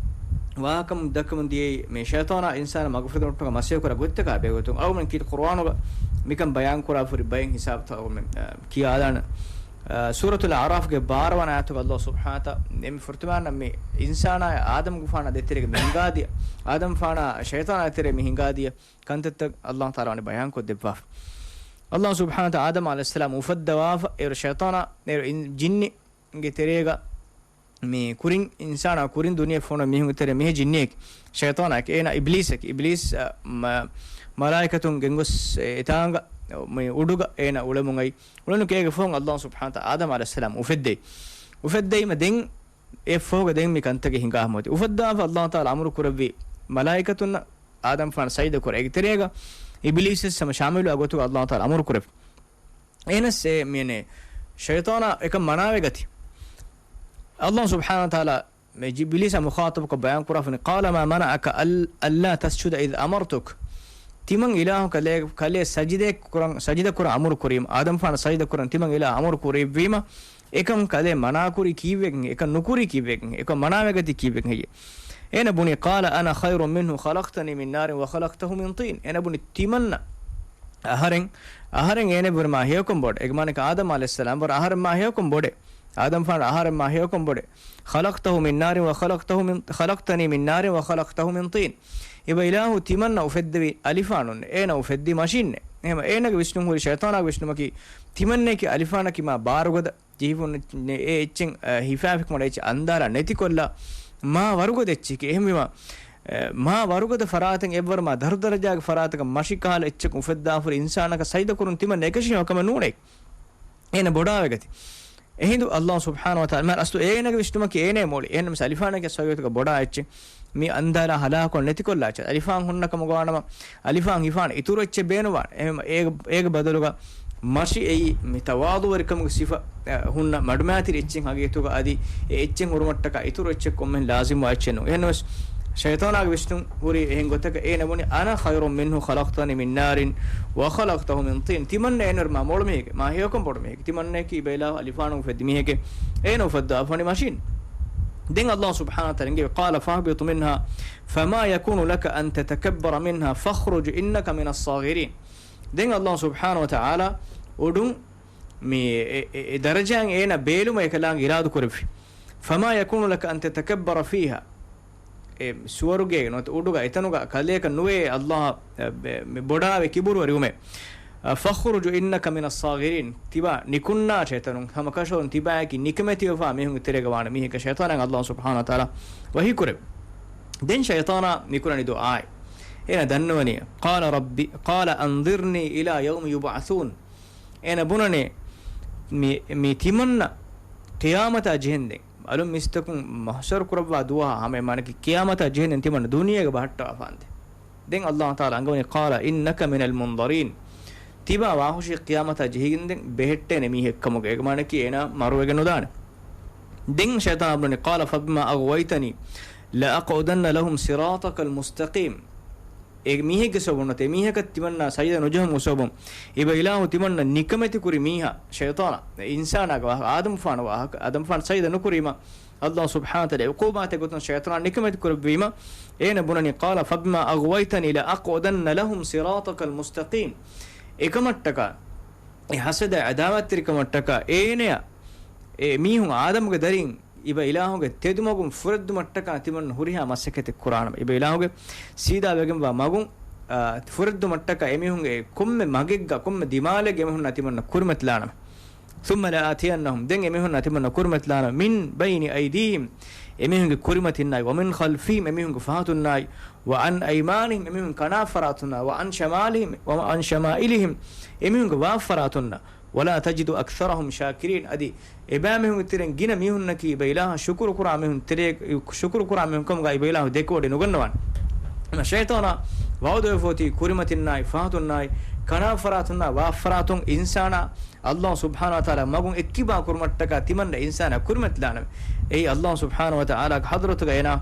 ވާހަކަ ދައްކަމުން ދިޔައީ މި ޝައިޠާނާ އިންސާނާ މަގުފުރެދުން މަސައްކަތް ކުރާ ގޮތްތަކާ ބެހޭގޮތުން އަޅުގަނޑު ކީރިތި ޤުރުއާނުގަ މިކަން ބަޔާން ކުރާފަ ހުރި ބައެއް ހިސާބުތައް އަޅުގަނޑު މި، އަ، ކިޔާލާނަ. އަ، ސޫރަތުލް އަޢްރާފްގެ ބާރަ ވަނަ އާޔަތުގަ ﷲ ސުބްޙާނަހޫ ވަތަޢާލާ އެންމެ ފުރަތަމަ މި އިންސާނާ އާދަމްގެފާނާ ދޭތެރޭގަ މި ހިނގާދިޔަ، އާދަމްފާނާ ޝައިޠާނާ ދޭތެރޭ މި ހިނގާދިޔަ ކަންތައްތައް ﷲ ތަޢާލާ ވަނީ ބަޔާންކޮށްދެއްވާފަ. ﷲ ސުބްޙާނަހޫ ވަތަޢާލާ އާދަމް ޢަލައިހިއްސަލާމް އުފައްދަވާފަ އޭރު ޝައިޠާނާ އޭރު އިން-، ޖިންނި ގެ ތެރޭގަ މި ކުރިން އިންސާނާ ކުރިން ދުނިޔެ ފޮނު މީހުންގެ ތެރޭ މިހެން ޖިންނިއެކެ، ޝައިޠާނާއެކެ. އޭނާ އިބްލީސެކެ. އިބްލީސް، އަ، މަ-، މަލާއިކަތުން ގެންގޮސް އެ އެތާނގަ މި އުޑުގަ އޭނާ އުޅެމުން އައި، އުޅެނު ކޭގެ ފަހުން އައްލާހު ސުބްޙާނަހު ވަތަޢާލާ އާދަމް ޢަލައިހިއްސަލާމް އުފެއްދެވި. އުފެއްދެވީމަ ދެން އެ ފަހުގަ ދެން މި ކަންތަކެއް ހިނގާ ހަމަ އޮތީ. އުފައްދާފަ އައްލާހު ތަޢާލާ އަމުރު ކުރެއްވި މަލާއިކަތުންނަށް އާދަމްފާނަށް ސަޖިދަ ކުރޭ. އޭގެ ތެރޭގަ އިބްލީސް ހަމަ ޝާމިލުވާ ގޮތުގަ އައްލާހު ތަޢާލާ އަމުރު ކުރެއްވި. އެހެނަސް އެ މި ޝައިޠާނާ އެކަން މަނާވެގަތީ. އައްލާހު ސުބްޙާނަހު ވަތަޢާލާ މި ޖި-، އިބްލީސާ މުޚާޠަބުކޮށް ބަޔާން ކުރާފަނީ، قال ما منعك أل-، ألا تسجد إذ أمرتك؟ ތިމަން އިލާހު ކަލޭ-، ކަލޭ ސަޖިދަ ކުރަން، ސަޖިދަ ކުރަން އަމުރު ކުރީމަ، އާދަމްފާނަށް ސަޖިދަ ކުރަން ތިމަން އިލާހު އަމުރު ކުރެއްވީމަ، އެކަން ކަލޭ މަނާކުރީ ކީއްވެގެން، އެކަން ނުކުރީ ކީއްވެގެން، އެކަން މަނާވެގަތީ ކީއްވެގެން ހެއްޔޭ؟ އޭނަ ބުނީ، قال أنا خير منه خلقتني من نار وخلقته من طين. އޭނަ ބުނީ ތިމަންނަ އަހަރެން، އަހަރެން އޭނަ ވަރަށް މާ ހެޔޮކޮށް ބޮޑެ. އޭގެ މާނަ އާދަމް ޢަލައިހިއްސަލާމް ވަރަށް އަހަރެން މާ ހެޔޮކޮށް ބޮޑެ. އާދަމްފާނަށް އަހަރެން މާ ހެޔޮކޮށް ބޮޑެ. خلقته من نار وخلقته من، خلقتني من نار وخلقته من طين. އިބަ އިލާހު ތިމަންނަ އުފެއްދެވި އަލިފާނުން، އޭނަ އުފެއްދީ މަށިންނެ. އެހެމަ އޭނަގެ ވިސްނުން ހުރި ޝައިޠާނާގެ ވިސްނުމަކީ، ތިމަންނައަކީ އަލިފާނަކީ މާ ބާރުގަދަ ޖެހިފުން އެ އެއްޗެއް، އަ، ހިފާފިކަމަށް އެއްޗެއް އަންދާރާ ނެތިކޮށްލާ، މާ ވަރުގަދަ އެއްޗެކޭ. އެހެންވީމަ، އެ، މާ ވަރުގަދަ ފަރާތެއް އެއްވަރު މާ ދަރުދަރަޖާގެ ފަރާތަކަށް މަށި ކަހަލަ އެއްޗަކުން އުފެއްދާފުރި އިންސާނަކަށް ސަޖިދަކުރުން ތިމަން އެކަށީ ކަމެއް ނޫނޭ. އޭނަ ބޮޑާވެގަތީ. އެހިނދު އައްލާހު ސުބްޙާނަހު ވަތަޢާލާ މާ އަސްލު އޭނަގެ ވިސްނުމަކީ އޭނަ މޯޅި. އޭނަ މިސް އަލިފާނަކީ ސޮއިވެތުގަ ބޮޑާ އެއްޗެއް. މި އަންދާރާ ހަލާކު ނެތިކޮށްލާ އެއްޗެއް. އަލިފާން ހުންނަ ކަމުގަ ވާނަމަ، އަލިފާން ހިފާނެ އިތުރު އެއްޗެއް ބޭނުވާނެ. އެހެން އޭގެ، އޭގެ ބަދަލުގަ މަށި އެއީ މި ތަވާޟުވެރިކަމުގެ ސިފަ، އަ، ހުންނަ މަޑުމައިތިރި އެއްޗެއް ހަގީގަތުގަ އަދި އެ އެއްޗެއް ހުރުމަށްޓަކާ އިތުރު އެއްޗެއް ކޮންމެހެން ލާޒިމްވާ އެއްޗެއް ނޫން. އެހެންނަމަވެސް ޝައިޠާނާގެ ވިސްނުން ހުރީ އެހެން ގޮތަކަށް. އޭނަ ބުނި، أنا خير منه خلقتني من نار وخلقته من طين. ތިމަންނަ އޭނަ ވަރަށް މާ މޮޅު މީހެކޭ، މާ ހެޔޮކަން ބޮޑު މީހެކޭ. ތިމަންނައަކީ އިބަ އިލާހު އަލިފާނުން އުފެއްދި މީހެކޭ. އޭނަ އުފައްދާފަ ވަނީ މަށިން. ދެން އައްލާހު ސުބްޙާނަހު ވަތަޢާލާ އިނގޭ، قال فاهبط منها فما يكون لك أن تتكبر منها فاخرج إنك من الصاغرين. ދެން އައްލާހު ސުބްޙާނަހު ވަތަޢާލާ އުޑުން މި އެ، އެ، އެ ދަރަޖައިން އޭނަ ބޭލުމަށް އެކަލާނގެ އިރާދު ކުރެއްވި. فما يكون لك أن تتكبر فيها. އެ ސުވަރުގޭގެ ނުވަތަ އުޑުގަ އެތަނުގަ ކަލޭކަށް ނުވޭ އައްލާހަށް، އެ، ބެ-، މި ބޮޑާވެ ކިބުރުވެރިވުމެއް. އަ، فاخرج إنك من الصاغرين. ތިބާ ނިކުންނާށޭ އެތަނުން. ހަމަ ކަށަވަރުން ތިބާއަކީ ނިކަމެތިވެފާ މީހުންގެ ތެރޭގަ ވާނެ މީހެކޭ ޝައިޠާނަށް އައްލާހު ސުބްޙާނަހު ވަތަޢާލާ ވަޙީ ކުރެވި. ދެން ޝައިޠާނާ މިކުރަނީ ދުޢާއެއް. އޭނަ ދަންނަވަނީ، قال رب، قال أنظرني إلى يوم يبعثون. އޭނަ ބުނަނީ، މި، މި ތިމަންނަ ޤިޔާމަތާ ޖެހެންދެން، އަލުން މީސްތަކުން މަޙްޝަރު ކުރައްވާ ދުވަހާ ހަމަ އެ މާނައަކީ ޤިޔާމަތާ ޖެހެންދެން ތިމަންނަ ދުނިޔޭގަ ބަހައްޓަވާފާނދޭ. ދެން އައްލާހު ތަޢާލާ އަންގަވަނީ، قال إنك من المنظرين. ތިބާ ވާހުށީ ޤިޔާމަތާ ޖެހިގެންދެން ބެހެއްޓޭނެ މީހެއްކަމުގަ. އޭގެ މާނައަކީ އޭނާ މަރުވެގެން ނުދާނެ. ދެން ޝައިޠާނާ ބުނަނީ، قال فبما أغويتني لأقعدن لهم صراطك المستقيم. އެ މީހެއްގެ ސަބަބުން ނުވަތަ އެ މީހަކަށް ތިމަންނާ ސަޖިދަ ނުޖެހުމުގެ ސަބަބުން އިބަ އިލާހު ތިމަންނަ ނިކަމެތި ކުރި މީހާ ޝައިޠާނާ، އިންސާނާގެ ވާހަކަ، އާދަމްފާނު ވާހަކަ، އާދަމްފާނު ސަޖިދަ ނުކުރީމަ، އައްލާހު ސުބްޙާނަހު ވަތަޢާލާ އެ ޢުޤޫބާތެއް ގޮތުން ޝައިޠާނާ ނިކަމެތި ކުރެއްވީމަ، އޭނަ ބުނަނީ، قال فبما أغويتني لأقعدن لهم صراطك المستقيم. އެކަމަށްޓަކާ، އެ ހަސަދަ ޢަދާވާތްތެރިކަމަށްޓަކާ، އޭނަޔަށް އެ މީހުން އާދަމުގެ ދަރިން އިބަ އިލާހުގެ ތެދުމަގުން ފުރެއްދުމަށްޓަކާ ތިމަންނަ ހުރިހާ މަސައްކަތެއް ކުރާނަމަ، އިބަ އިލާހުގެ ސީދާވެގެންވާ މަގުން، އާ، ފުރެއްދުމަށްޓަކާ އެމީހުންގެ ކޮންމެ މަގެއްގަ، ކޮންމެ ދިމާލެއްގަ އެމީހުންނާ ތިމަންނަ ކުރިމަތިލާނަމަ. ثم لآتينهم، ދެން އެމީހުންނާ ތިމަންނަ ކުރިމަތިލާނަމަ، من بين أيديهم، އެމީހުންގެ ކުރިމަތިންނާއި، ومن خلفهم، އެމީހުންގެ ފަހަތުންނާއި، وعن أيمانهم، އެމީހުން ކަނާ ފަރާތުންނާ، وعن شمالهم، وعن شمائلهم، އެމީހުންގެ ވާ ފަރާތުންނާ. ولا تجد أكثرهم شاكرين، އަދި އެބައިމީހުންގެ ތެރެއިން ގިނަ މީހުންނަކީ އިބަ އިލާހަށް ޝުކުރު ކުރާ މީހުން ތެރޭ، ޝުކުރު ކުރާ މީހުން ކަމުގަ އިބަ އިލާހު ދެކެވޮޑި ނުގަންނަވާނެ. ޝައިޠާނާ ވަޢުދުވެފަ އޮތީ ކުރިމަތިންނާއި، ފަހަތުންނާއި، ކަނާ ފަރާތުންނާ، ވާ ފަރާތުން އިންސާނާ އައްލާހު ސުބްޙާނަހު ވަތަޢާލާ މަގުން އެއްކިބާ ކުރުމަށްޓަކާ ތިމަންނަ އިންސާނާ ކުރިމަތިލާނަމެ. އެއީ އައްލާހު ސުބްޙާނަހު ވަތަޢާލާގެ ޙަޟްރަތުގަ އޭނާ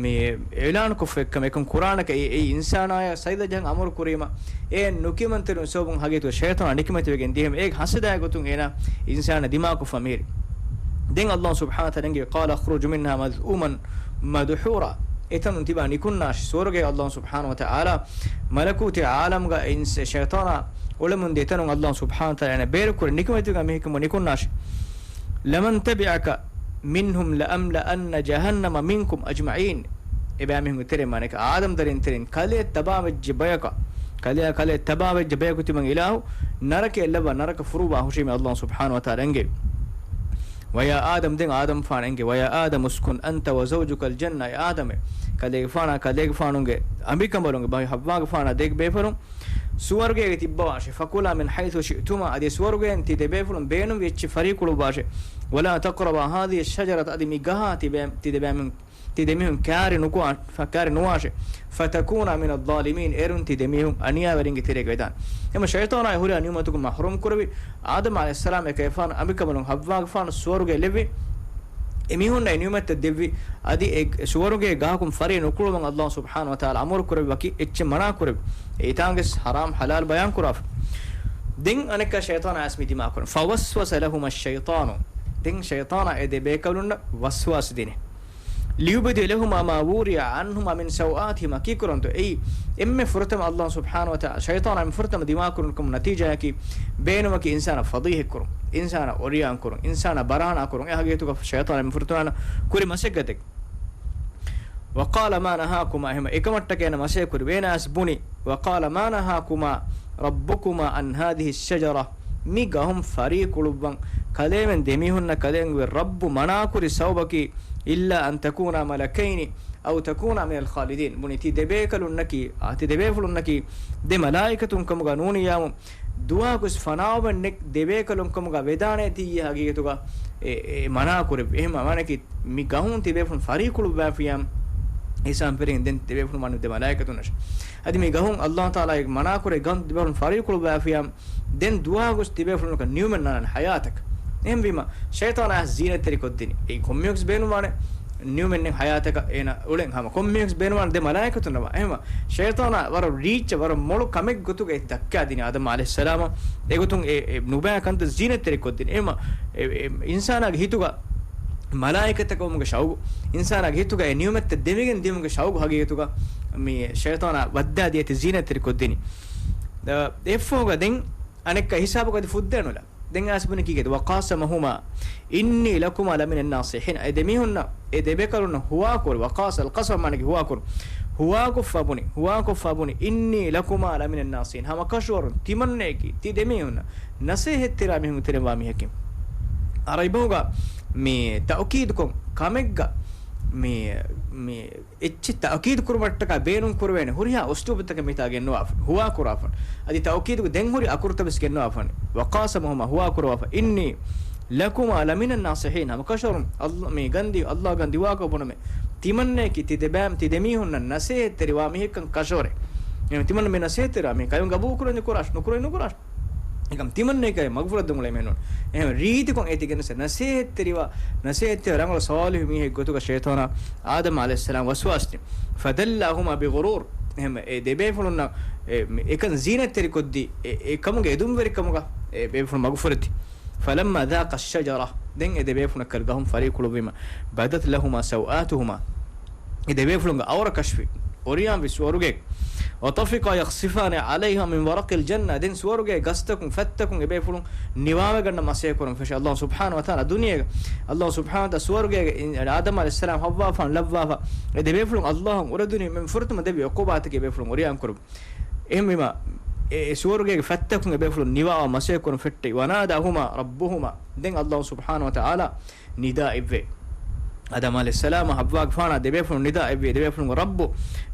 މި އިޢުލާނުކޮށްފަ އެއްކަމެއް، އެކަން ކުރާނެކަން އެއީ، އެއީ އިންސާނާޔަށް ސަޖިދަ ޖަހަން އަމުރު ކުރީމަ، އެ ނުކިޔަމަންތެރިވުން ސަބަބުން ހަގީގަތުގަ ޝައިޠާނާ ނިކަމެތިވެގެން ދިޔަ ހަމަ އޭގެ ހަސަދައިގެ ގޮތުން އޭނާ އިންސާނާ ދިމާކޮށްފަ މިހިރީ. ދެން އައްލާހު ސުބްޙާނަހު ވަތަޢާލާ އިނގޭ، قال اخرج منها مذءوما مدحورا. އެތަނުން ތިބާ ނިކުންނާށި. ސުވަރުގެ އައްލާހު ސުބްޙާނަހު ވަތަޢާލާ މަލަކޫތީ ޢާލަމްގަ އިންސ-، ޝައިޠާނާ އުޅެމުންދިޔަ ތަނުން އައްލާހު ސުބްޙާނަހު ވަތަޢާލާ ބޭރުކުރި ނިކަމެތިވެގެން މިހެން މި ނިކުންނާށި. لمن تبعك منهم لأملأن جهنم منكم أجمعين. އެބައިމީހުންގެ ތެރެއިން މާނައަކީ އާދަމް ދަރިން ތެރެއިން ކަލޭ ތަބާވެއްޖެ ބަޔަކަށް، ކަލޭ، ކަލޭ ތަބާވެއްޖެ ބަޔަކު ތިމަން އިލާހު ނަރަކައަށް ލައްވާ ނަރަކަ ފުރުވާ ހުށީމޭ އައްލާހު ސުބްޙާނަހު ވަތަޢާލާ އެނގޭ. ويا آدم، ދެން އާދަމްފާނަށް އެނގޭ، ويا آدم اسكن أنت وزوجك الجنة، އޭ އާދަމޭ، ކަލޭގެފާނާ ކަލޭގެފާނުގެ އަނބިކަނބަލުންގެ ބައި ހައްވާގެފާނާ ދެ ބޭފުޅުން ސުވަރުގޭގަ ތިއްބަވާށޭ. فكلا من حيث شئتما، އަދި ސުވަރުގޭން ތި ދެ ބޭފުޅުން ބޭނުންވި އެއްޗެއް ފަރީކުޅުއްވާށޭ. ولا تقربا هذه الشجرة، އަދި މި ގަހާ ތި ބޭ-، ތި ދެ ބޭމުން ތި ދެމީހުން ކާރި ނުކު-، ކާރި ނުވާށޭ. فتكونا من الظالمين، އޭރުން ތި ދެމީހުން އަނިޔާވެރިންގެ ތެރޭގަ ވެދާނެ. އެމަ ޝައިޠާނާ ހުރިހާ ނިޢުމަތުކުން މަޙްރޫމް ކުރެވި، އާދަމް ޢަލައިހިއްސަލާމް އެކަލޭގެފާނު އަނބިކަނބަލުން ހައްވާގެފާނު ސުވަރުގެ ލެއްވި، އެމީހުންނަށް އެ ނިޢުމަތްތައް ދެއްވި، އަދި އެ ސުވަރުގޭ ގަހަކުން ފަރީ ނުކުޅުމަށް ﷲ ސުބްޙާނަހޫ ވަތަޢާލާ އަމުރު ކުރެއްވި ވަކި އެއްޗެއް މަނާ ކުރެއްވި. އެ އިތާނގެސް ޙަރާމް ޙަލާލް ބަޔާން ކުރާފަ. ދެން އަނެއްކާ ޝައިޠާނާ އައިސް މި ދިމާކުރަން. فوسوس لهما الشيطان، ދެން ޝައިޠާނާ އެ ދެ ބޭކަލުންނަށް ވަސްވާސް ދިނީ. ليبدي لهما ما وري عنهما من سوآتهما، ކީކުރަންތޯ؟ އެއީ އެންމެ ފުރަތަމަ ﷲ ސުބްޙާނަހޫ ވަތަޢާލާ، ޝައިޠާނާ އެންމެ ފުރަތަމަ ދިމާކުރުން ކަމު ނަތީޖާއަކީ، ބޭނުމަކީ އިންސާނާ ފަޟީޙަތްކުރުން، އިންސާނާ އޮރިޔާންކުރުން، އިންސާނާ ބަރާނާކުރުން. އެ ހަގީގަތުގަ ޝައިޠާނާ އެންމެ ފުރަތަމަ ކުރި މަސައްކަތެއް. وقال ما نهاكما، އެހެމަ އެކަމަށްޓަކައި އޭނަ މަސައްކަތް ކުރި، އޭނަ އައިސް ބުނި، وقال ما نهاكما ربكما عن هذه الشجرة، މި ގަހުން ފަރީކުޅުއްވަން ކަލޭމެން ދެމީހުންނަށް ކަލޭމެންގެ ރައްބު މަނާކުރި ސަބަބަކީ، إلا أن تكونا ملكين أو تكونا من الخالدين. ބުނި ތި ދެބޭކަލުންނަކީ، އާ، ތި ދެބޭފުޅުންނަކީ ދެ މަލާއިކަތުން ކަމުގަ ނޫނިއްޔާމު، ދުވަހަކުސް ފަނާވަމެއް ނެތް ދެބޭކަލުން ކަމުގަ ވެދާނެތީ ހަގީގަތުގަ އެ، އެ މަނާކުރެއްވި. އެހެން މާނައަކީ މި ގަހުން ތިބޭފުޅުން ފަރީކުޅުއްވާފިޔާ އިސާން ފެރިގެން ދެން ތިބޭފުޅުން ވަނީ ދެ މަލާއިކަތުންނަށް. އަދި މި ގަހުން ﷲ ތަޢާލާ އެ މަނާކުރޭ ގަހުން ތިބޭފުޅުން ފަރީކުޅުއްވާފިޔާ ދެން ދުވަހަކުސް ތިބޭފުޅުންނަކަށް ނިޢުމަތް ނާންނާނެ ޙަޔާތަކަށް. އެހެންވީމަ ޝައިޠާނާ ޒީނަތްތެރިކޮށްދިނީ. އެއީ ކޮންމެޔަކުސް ބޭނުންވާނެ ނިޢުމަތް ނެތް ޙަޔާތަކަށް އޭނަ އުޅެން ހަމަ ކޮންމެޔަކުސް ބޭނުންވާނެ ދެ މަލާއިކަތުންނަށް. އެހެންވީމަ ޝައިޠާނާ ވަރަށް ރީއްޗަށް ވަރަށް މޮޅު ކަމެއް ގޮތުގަ އެ ދައްކާދިނީ އާދަމް ޢަލައިހިއްސަލާމަށް. އެގޮތުން އެ، އެ ނުބައި ކަންތައް ޒީނަތްތެރިކޮށްދިނީ. އެހެންވީމަ އެ، އެ އިންސާނާގެ ހިތުގަ މަލާއިކަތަކަށް ވުމުގެ ޝައުގު، އިންސާނާގެ ހިތުގަ އެ ނިޢުމަތްތައް ދެމިގެން ދިޔުމުގެ ޝައުގު ހަގީގަތުގަ މި ޝައިޠާނާ ވައްދާދީ އޭތި ޒީނަތްތެރިކޮށްދިނީ. އަ، އެއަށްފަހުގަ ދެން އަނެއްކާ ހިސާބަކަށް އަދި ފުއްދޭނުލާ. ދެން އައިސް ބުނި ކީކޭ؟ وقاسمهما إني لكما لمن الناصحين. އެ ދެމީހުންނަށް، އެ ދެބޭކަލުންނަށް ހުވާކުރި، وقاس القسم މާނައަކީ ހުވާކުރުން. ހުވާކޮށްފަ ބުނި، ހުވާކޮށްފަ ބުނި، إني لكما لمن الناصحين. ހަމަކަށަވަރުން ތިމަންނައަކީ ތި ދެމީހުންނަށް ނަސޭހަތްތެރިވާ މީހުންގެ ތެރެއިން ވާ މީހަކީ. ޢަރަބިބަހުގަ މި ތައުކީދުކޮށް ކަމެއްގަ މި، މި އެއްޗެއް ތައުކީދު ކުރުމަށްޓަކާ ބޭނުން ކުރެވޭނެ ހުރިހާ އުސްލޫބުތަކެއް މިތާ ގެންނުވާފަ، ހުވާ ކުރާފަ. އަދި ތައުކީދުގެ ދެން ހުރި އަކުރުތައް ވެސް ގެންނުވާފަ. وقاسمهما، ހުވާ ކުރަވާފަ، إني لكما لمن الناصحين. ހަމަކަށަވަރުން ﷲ މި ގަންދީ، ﷲ ގަންދިވާކޮށް ބުނަމޭ، ތިމަންނައަކީ ތި ދެބައި، ތި ދެމީހުންނަށް ނަސޭހަތްތެރިވާ މީހެއްކަން ކަށަވަރޭ. އެހެން ތިމަންނަ މި ނަސޭހަތްތެރިވާ މީހެއް ކަމެއް ގަބޫލު ކުރަން ކުރާށި، ނުކުރަން ނުކުރާށި. އެކަމް ތިމަންނައަކަށް މަގުފުރަތް ދެމުން އެމެނުން. އެހެން ރީތިކޮށް އޭތި ގެނެސް ނަސޭހަތްތެރިވާ، ނަސޭހަތްތެރިވާ ރަނގަޅު ޞާލިޙު މީހެއް ގޮތުގަ ޝައިޠާނާ އާދަމް ޢަލައިހިއްސަލާމް ވަސްވާސް ދިން. فدلاهما بغرور. އެހެން އެ ދެބޭފުޅުންނަށް އެ، މި އެކަން ޒީނަތްތެރިކޮށްދީ، އެ، އެ ކަމުގެ އެދުންވެރިކަމުގަ އެ ބޭފުޅުން މަގުފުރެތި. فلما ذاقا الشجرة، ދެން އެ ދެބޭފުޅުންނަށް ކަލޭ ގަހުން ފަރީކުޅުއްވީމަ، بدت لهما سوآتهما، އެ ދެބޭފުޅުންގެ އައުރަ ކަޝްފި، އޮރިޔާންވި ސުވަރުގޭ. وطفقا يخصفان عليهما من ورق الجنة، ދެން ސުވަރުގޭ ގަސްތަކުން ފަތްތަކުން އެ ބޭފުޅުން ނިވާވެގަންނަ މަސޭ ކުރަން ފެށި. ﷲ ސުބްޙާނަހޫ ވަތަޢާލާ ދުނިޔޭގަ، ﷲ ސުބްޙާނަހޫ ވަތަޢާލާ ސުވަރުގޭގަ އިން-، އާދަމް ޢަލައިހިއްސަލާމް ޙައްވާފާން ލައްވާފަ، އެ ދެބޭފުޅުން ﷲ އުރެދުނީ މި ފުރަތަމަ ދެއްވި ޢުޤޫބާތަކީ ބޭފުޅުން އޮރިޔާން ކުރުން. އެހެންވީމަ، އެ، އެ ސުވަރުގޭގެ ފަތްތަކުން އެ ބޭފުޅުން ނިވާވާ މަސޭ ކުރަން ފެއްޓެވި. وناداهما ربهما، ދެން ﷲ ސުބްޙާނަހޫ ވަތަޢާލާ ނިދާ އިއްވޭ. އާދަމް ޢަލައިހިއްސަލާމް ޙައްވާގެފާނާ ދެބޭފުޅުން ނިދާ އިއްވޭ، ދެބޭފުޅުންގެ ރައްބު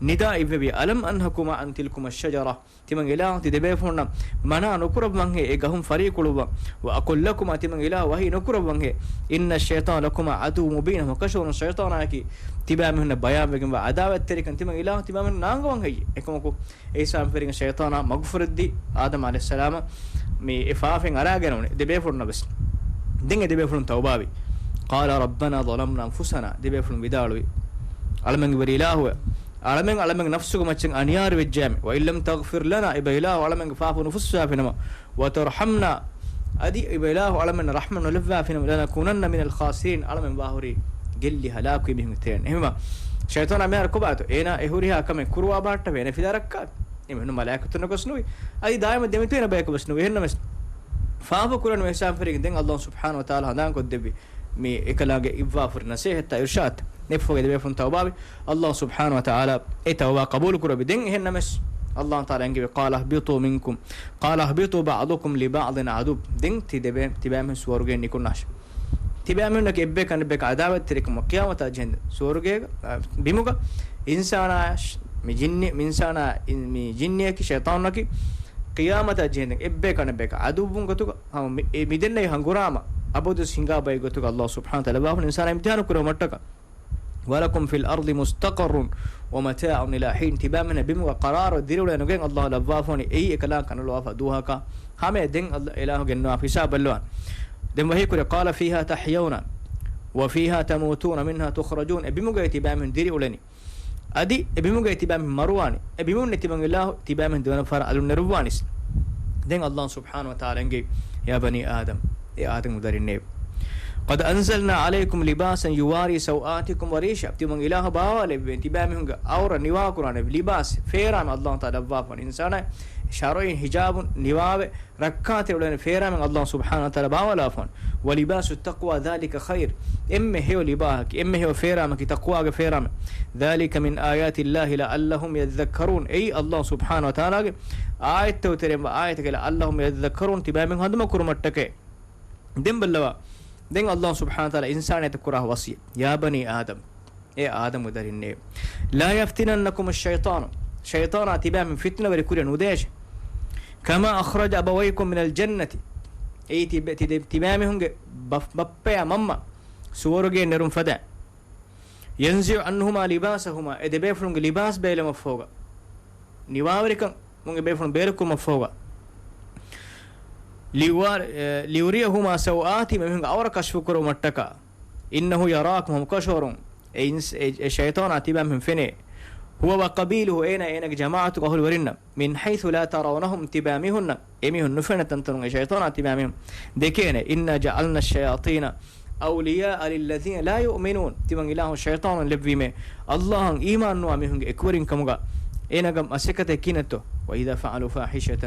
ނިދާ އިއްވެވި. ألم أنهكما عن تلكما الشجرة، ތިމަން އިލާހު ތި ދެބޭފުޅުންނަށް މަނާ ނުކުރައްވަންހޭ އެ ގަހުން ފަރީކުޅުއްވަން. وأقل لكما، ތިމަން އިލާހު ވަޙީ ނުކުރައްވަންހޭ، إن الشيطان لكما عدو مبين، ހަމަކަށަވަރުން ޝައިޠާނާއަކީ ތިބާމީހުންނަށް ބަޔާންވެގެންވާ ޢަދާވަތްތެރިކަން ތިމަން އިލާހު ތިބާމީހުންނަށް ނާންގަވަން ހެއްޔޭ؟ އެކަމަކު، އެ ހިސާބުން ފެރިގެން ޝައިޠާނާ މަގުފުރެއްދީ އާދަމް ޢަލައިހިއްސަލާމަށް މި އެ ފާފައިން އަރާގަނެވުނީ ދެބޭފުޅުންނަށް ވެސް. ދެން އެ ދެބޭފުޅުން ތައުބާވި. قالا ربنا ظلمنا أنفسنا، ދެބޭފުޅުން ވިދާޅުވި، އަޅަމެންގެ ވެރި އިލާހުވެ، އަޅަމެން އަޅަމެންގެ ނަފްސުގެ މައްޗަށް އަނިޔާރު ވެއްޖެއްޔާމެ، وإن لم تغفر لنا، އެބަ އިލާހު އަޅަމެންގެ ފާފަ ނުފުއްސާފިނަމަ، وترحمنا، އަދި އެބަ އިލާހު އަޅަމެންނަށް ރަޙްމަތް ނުލެއްވާފިނަމަ، لنكونن من الخاسرين، އަޅަމެން ވާހުރީ ގެއްލި ހަލާކުވި މީހުންގެ ތެރެއިން. އެހެންވީމަ، ޝައިޠާނާ މިހާރު ކޮބާތޯ؟ އޭނާ އެ ހުރިހާ ކަމެއް ކުރުވާ ބަހައްޓަވެ އޭނަ ފިލާ ރައްކާ. އެމެން މަލާއިކަތުންނަށް ގޮސް ނުވި. އަދި ދާއިމަށް ދެމިތުވެން ބަޔަކަށް ވެސް ނުވި. އެހެންނަމަވެސް، ފާފަ ކުރަން ވެސާން ފެރިގެން ދެން ﷲ ސުބްޙާނަހޫ ވަތަޢާލާ ހަނދާންކޮށްދެއްވި މި އެކަލާނގެ އިއްވާފުރި ނަސޭހަތްތައް އިރުޝާދު ނެތްފަހުގަ ދެބޭފުޅުން ތައުބާވި. ﷲ ސުބްޙާނަހޫ ވަތަޢާލާ އެ ތައުބާ ޤަބޫލު ކުރެއްވި. ދެން އެހެންނަމަވެސް، ﷲ ތަޢާލާ އެންގެވި، قال اهبطوا منكم، قال اهبطوا بعضكم لبعض عدو. ދެން ތި ދެބޭ-، ތިބާމީހުން ސުވަރުގެއިން ނިކުންނާށި. ތިބާމީހުންނަކީ އެއްބަޔަކަށް އަނެއްބަޔަކަށް އަދާވަތްތެރިކަމަށް ޤިޔާމަތާ ޖެހެން ސުވަރުގޭގަ، އާ، ބިމުގަ އިންސާނާ، މި ޖިންނި، މި އިންސާނާ، އިން-، މި ޖިންނިއަކީ ޝައިޠާނަކީ ޤިޔާމަތާ ޖެހެން އެއްބަޔަކަށް އަނެއްބަޔަކަށް އަދުއްވުން ގޮތުގަ، ހަމަ މި-، އެ މިދެންނެވި ހަނގުރާމަ އަބަދުވެސް ހިނގާ ބައެއް ގޮތުގަ ﷲ ސުބްޙާނަހޫ ވަތަޢާލާ ލައްވާފަ އިންސާނާ އިމްތިޙާނު ކުރެވުމަށްޓަކާ. ولكم في الأرض مستقر ومتاع إلى حين. ތިބާމީހުންނަށް ބިމުގަ ޤަރާރު ދިރިއުޅޭ ނުގެން ﷲ ލައްވާފަ ވަނީ އެއީ އެކަލާނގެ ކަނުލަވާފަ ދުވަހަކާ ހަމައަށް ދެން އަލް-، އިލާހު ގެންނަވާފަ ހިސާބަށް ބައްލަވާނެ. ދެން ވަޙީ ކުރޭ، قال فيها تحيون وفيها تموتون ومنها تخرجون. އެ ބިމުގައި ތިބާމީހުން ދިރިއުޅެނީ. އަދި އެ ބިމުގައި ތިބާމީހުން މަރުވާނީ. އެ ބިމުން ތިމަން އިލާހު ތިބާމީހުން ދެވަނަ ފަހަރަށް އަލުން ނެރުއްވާނީސް. ދެން ﷲ ސުބްޙާނަހޫ ވަތަޢާލާ އެނގޭ، يا بني آدم، އޭ އާދަމް ދަރިންނޭވެ. قد أنزلنا عليكم لباسا يواري سوآتكم وريشا. ތިމަން އިލާހު ބާވާލެއްވޭ ތިބާމީހުންގެ އައުރަ ނިވާކުރާނެ ލިބާސް، ފޭރާމެ ﷲ ތާ ލައްވާފަ އިންސާނާ ޝަރުޢީ ހިޖާބުން ނިވާވެ ރައްކާތެރި އުޅެން ފޭރާމެން ﷲ ސުބްޙާނަހޫ ވަތަޢާލާ ބާވާލާފަން. ولباس التقوى ذلك خير. އެންމެ ހެޔޮ ލިބާހަކީ، އެންމެ ހެޔޮ ފޭރާމަކީ ތަޤްވާގެ ފޭރާމެއް. ذلك من آيات الله لعلهم يذكرون. އެއީ ﷲ ސުބްޙާނަހޫ ވަތަޢާލާގެ އާޔަތްތައް ތެރެއިން ވާ އާޔަތެއް، لعلهم يذكرون، ތިބާމެން ހަނދުމަކުރުމަށްޓަކައި. ދެން ބައްލަވާ. ދެން ﷲ ސުބްޙާނަހޫ ވަތަޢާލާ އިންސާނާޔަތަށް ކުރާ ވަޞިއްޔަތް. يا بني آدم. އޭ އާދަމްގެ ދަރިންނޭވެ. لا يفتننكم الشيطان. ޝައިޠާނާ ތިބާމެން ފިތުނަވެރި ކުރިއަށް ނުދޭށޭ. كما أخرج أبويكم من الجنة. އެއީ ތިބެ-، ތިދެ-، ތިބާމީހުންގެ ބަ-، ބައްޕަޔާ މަންމަ ސުވަރުގެއިން ނެރުން ފަދަ. ينزع عنهما لباسهما. އެ ދެބޭފުޅުންގެ ލިބާސް ބޭލުމަށްފަހުގަ. ނިވާވެރިކަން މުން އެބޭފުޅުން ބޭރުކުރުމަށްފަހުގަ. ليوا-، އެ، ليريهما سوآتهما، އެމީހުންގެ އައުރަ ކަޝްފުކުރުމަށްޓަކާ. إنه يراكم، ހަމަކަށަވަރުން އެ އިންސް-، އެ، އެ ޝައިޠާނާ ތިބާމީހުން ފެނޭ. هو وقبيله، އޭނާ އޭނާގެ ޖަމާޢަތުގެ އަހުލުވެރިންނަށް. من حيث لا ترونهم، ތިބާމީހުންނަށް. އެމީހުން ނުފެންނަ ތަންތަނުން އެ ޝައިޠާނާ ތިބާމީހުން ދެކޭނެ. إنا جعلنا الشياطين أولياء للذين لا يؤمنون. ތިމަން އިލާހު ޝައިޠާނުން ލެއްވީމޭ، ﷲ އަށް އީމާންނުވާ މީހުންގެ އެކުވެރިން ކަމުގަ. އޭނާގެ މަސައްކަތެއް ކިހިނެއްތޯ؟ وإذا فعلوا فاحشة،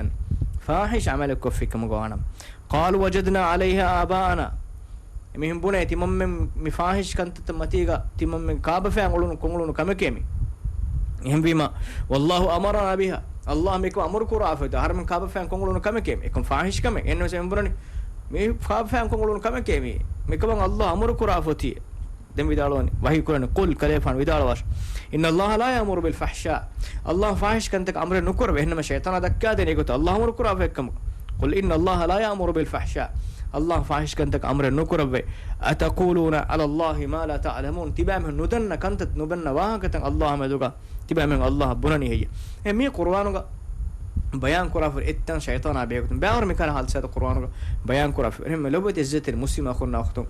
ފާޙިޝް ޢަމަލެއް ކޮށްފި ކަމުގަ ވާނަމަ. قالوا وجدنا عليها آباءنا. އެމީހުން ބުނޭ، ތިމަންމެން މި ފާޙިޝް ކަންތައްތައް މަތީގަ ތިމަންމެން ކާބަފައި އުޅުނު ކޮން އުޅުނު ކަމެކޭ މި؟ އެހެންވީމަ، والله أمرنا بها. ﷲ މިކަމަށް އަމުރު ކުރާފައިތޯ؟ އަހަރެމެން ކާބަފައި ކޮން އުޅުނު ކަމެކޭ މި؟ އެކަމް ފާޙިޝް ކަމެއް. އެހެންނަމަވެސް އެމީހުން ބުނަނީ، މި ކާބަފައި ކޮން އުޅުނު ކަމެކޭ މި؟ މިކަމަށް ﷲ އަމުރު ކުރާފައިތީ. ދެން ވިދާޅުވަނީ، ވަޙީ ކުރަނީ، قل، ކަލޭފާނު ވިދާޅުވާށޭ، إن الله لا يأمر بالفحشاء. ﷲ ފާޙިޝް ކަންތަކަށް އަމުރެއް ނުކުރައްވޭ. އެހެންނަމަ ޝައިޠާނާ ދައްކާދޭނެ އެގޮތަށް ﷲ އަމުރު ކުރާފައި ކަމަށް. قل إن الله لا يأمر بالفحشاء. ﷲ ފާޙިޝް ކަންތަކަށް އަމުރެއް ނުކުރައްވޭ. أتقولون على الله ما لا تعلمون. ތިބާމީހުން ނުދަންނަ ކަންތައް، ނުދަންނަ ވާހަކަތައް ﷲ މެދުގަ ތިބާމީހުން ﷲ ބުނަނީ ހެއްޔޭ؟ އެ މީ ޤުރުއާނުގަ ބަޔާން ކުރާފަ އެއްތަން ޝައިޠާނާ ބެހޭގޮތުން ބައިވަރު މިކަހަލަ ހާދިސާތައް ޤުރުއާނުގަ ބަޔާން ކުރާފަ. އެހެން ލޮބުވެތި އިއްޒަތްތެރި މުސްލިމް އަޚުންނާ އުޚްތުން،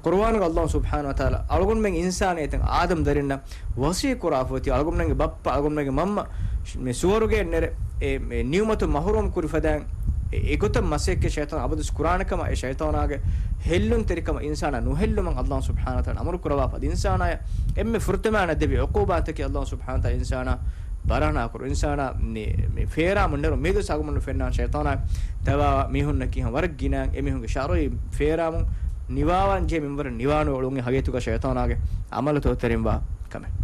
ޤުރުއާނުގަ ﷲ ސުބްޙާނަހޫ ވަތަޢާލާ އަޅުގަނޑުމެން އިންސާނިއްޔަތަށް އާދަމް ދަރިންނަށް ވަޞީ ކުރާފަ އޮތީ، އަޅުގަނޑުމެންގެ ބައްޕަ، އަޅުގަނޑުމެންގެ މަންމަ މި ސުވަރުގެއިން ނެރެ، އެ، އެ ނިޢުމަތުން މަޙްރޫމް ކުރި ފަދައިން، އެ، އެގޮތަށް މަސައްކަތް ޝައިޠާން އަބަދުވެސް ކުރާނެ ކަމަށް، އެ ޝައިޠާނާގެ ހެއްލުންތެރިކަމަށް އިންސާނާ ނުހެއްލުމަށް ﷲ ސުބްޙާނަހޫ ވަތަޢާލާ އަމުރު ކުރައްވާފަ. އަދި އިންސާނާޔަށް އެންމެ ފުރަތަމަ ލައްވާ ޢުޤޫބާތަކީ ﷲ ސުބްޙާނަހޫ ވަތަޢާލާ އިންސާނާ ބަރަހަނާ ކުރު އިންސާނާ މި، މި ފޭރާމުން ނެރު މީދު ސަގުމުން ފެންނާން ޝައިޠާނާ ތަވާ މީހުންނަކީ ހަމަ ވަރަށް ގިނައިން އެމީހުންގެ ޝަރުޢީ ފޭރާމުން ނިވާވާން ޖެހޭ މިންވަރަށް ނިވާނުވެ އުޅުން ހަގީގަތުގަ ޝައިޠާނާގެ ޢަމަލުތައް ތެރެއިން ވާ ކަމެއް.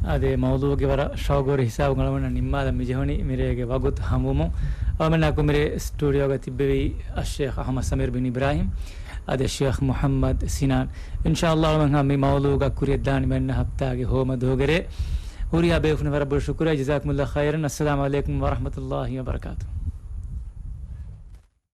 އާދެ، މައުޟޫޢުގެ ވަރަށް ޝައުގުވެރި ހިސާބުން އަޅަމެންނަށް ނިންމާލަން މިޖެހުނީ މިރޭގެ ވަގުތު ހަމަވުމުން. އަޅަމެންނާ ކުރި މިރޭ ސްޓޫޑިއޯގަ ތިއްބެވީ އައްޝޭޚް އަޙްމަދު ސަމީރު ބިން އިބްރާހީމް، އަދި އައްޝޭޚް މުޙައްމަދު ސިނާން. އިންޝާﷲ އަޅަމެން ހަމަ މި މައުޟޫޢުގަ ކުރިއަށް ދާނީ މިއަންނަ ހަފްތާގެ ހޯމަ ދުވަހުގެ ރޭ. ހުރިހާ ބޭފުޅުން ވަރަށް ބޮޑަށް ޝުކުރިއްޔާ. ޖަޒާކުމުﷲ ޚައިރަން. އައްސަލާމު ޢަލައިކުމް ވަރަޙްމަތުﷲ ވަބަރަކާތުހު.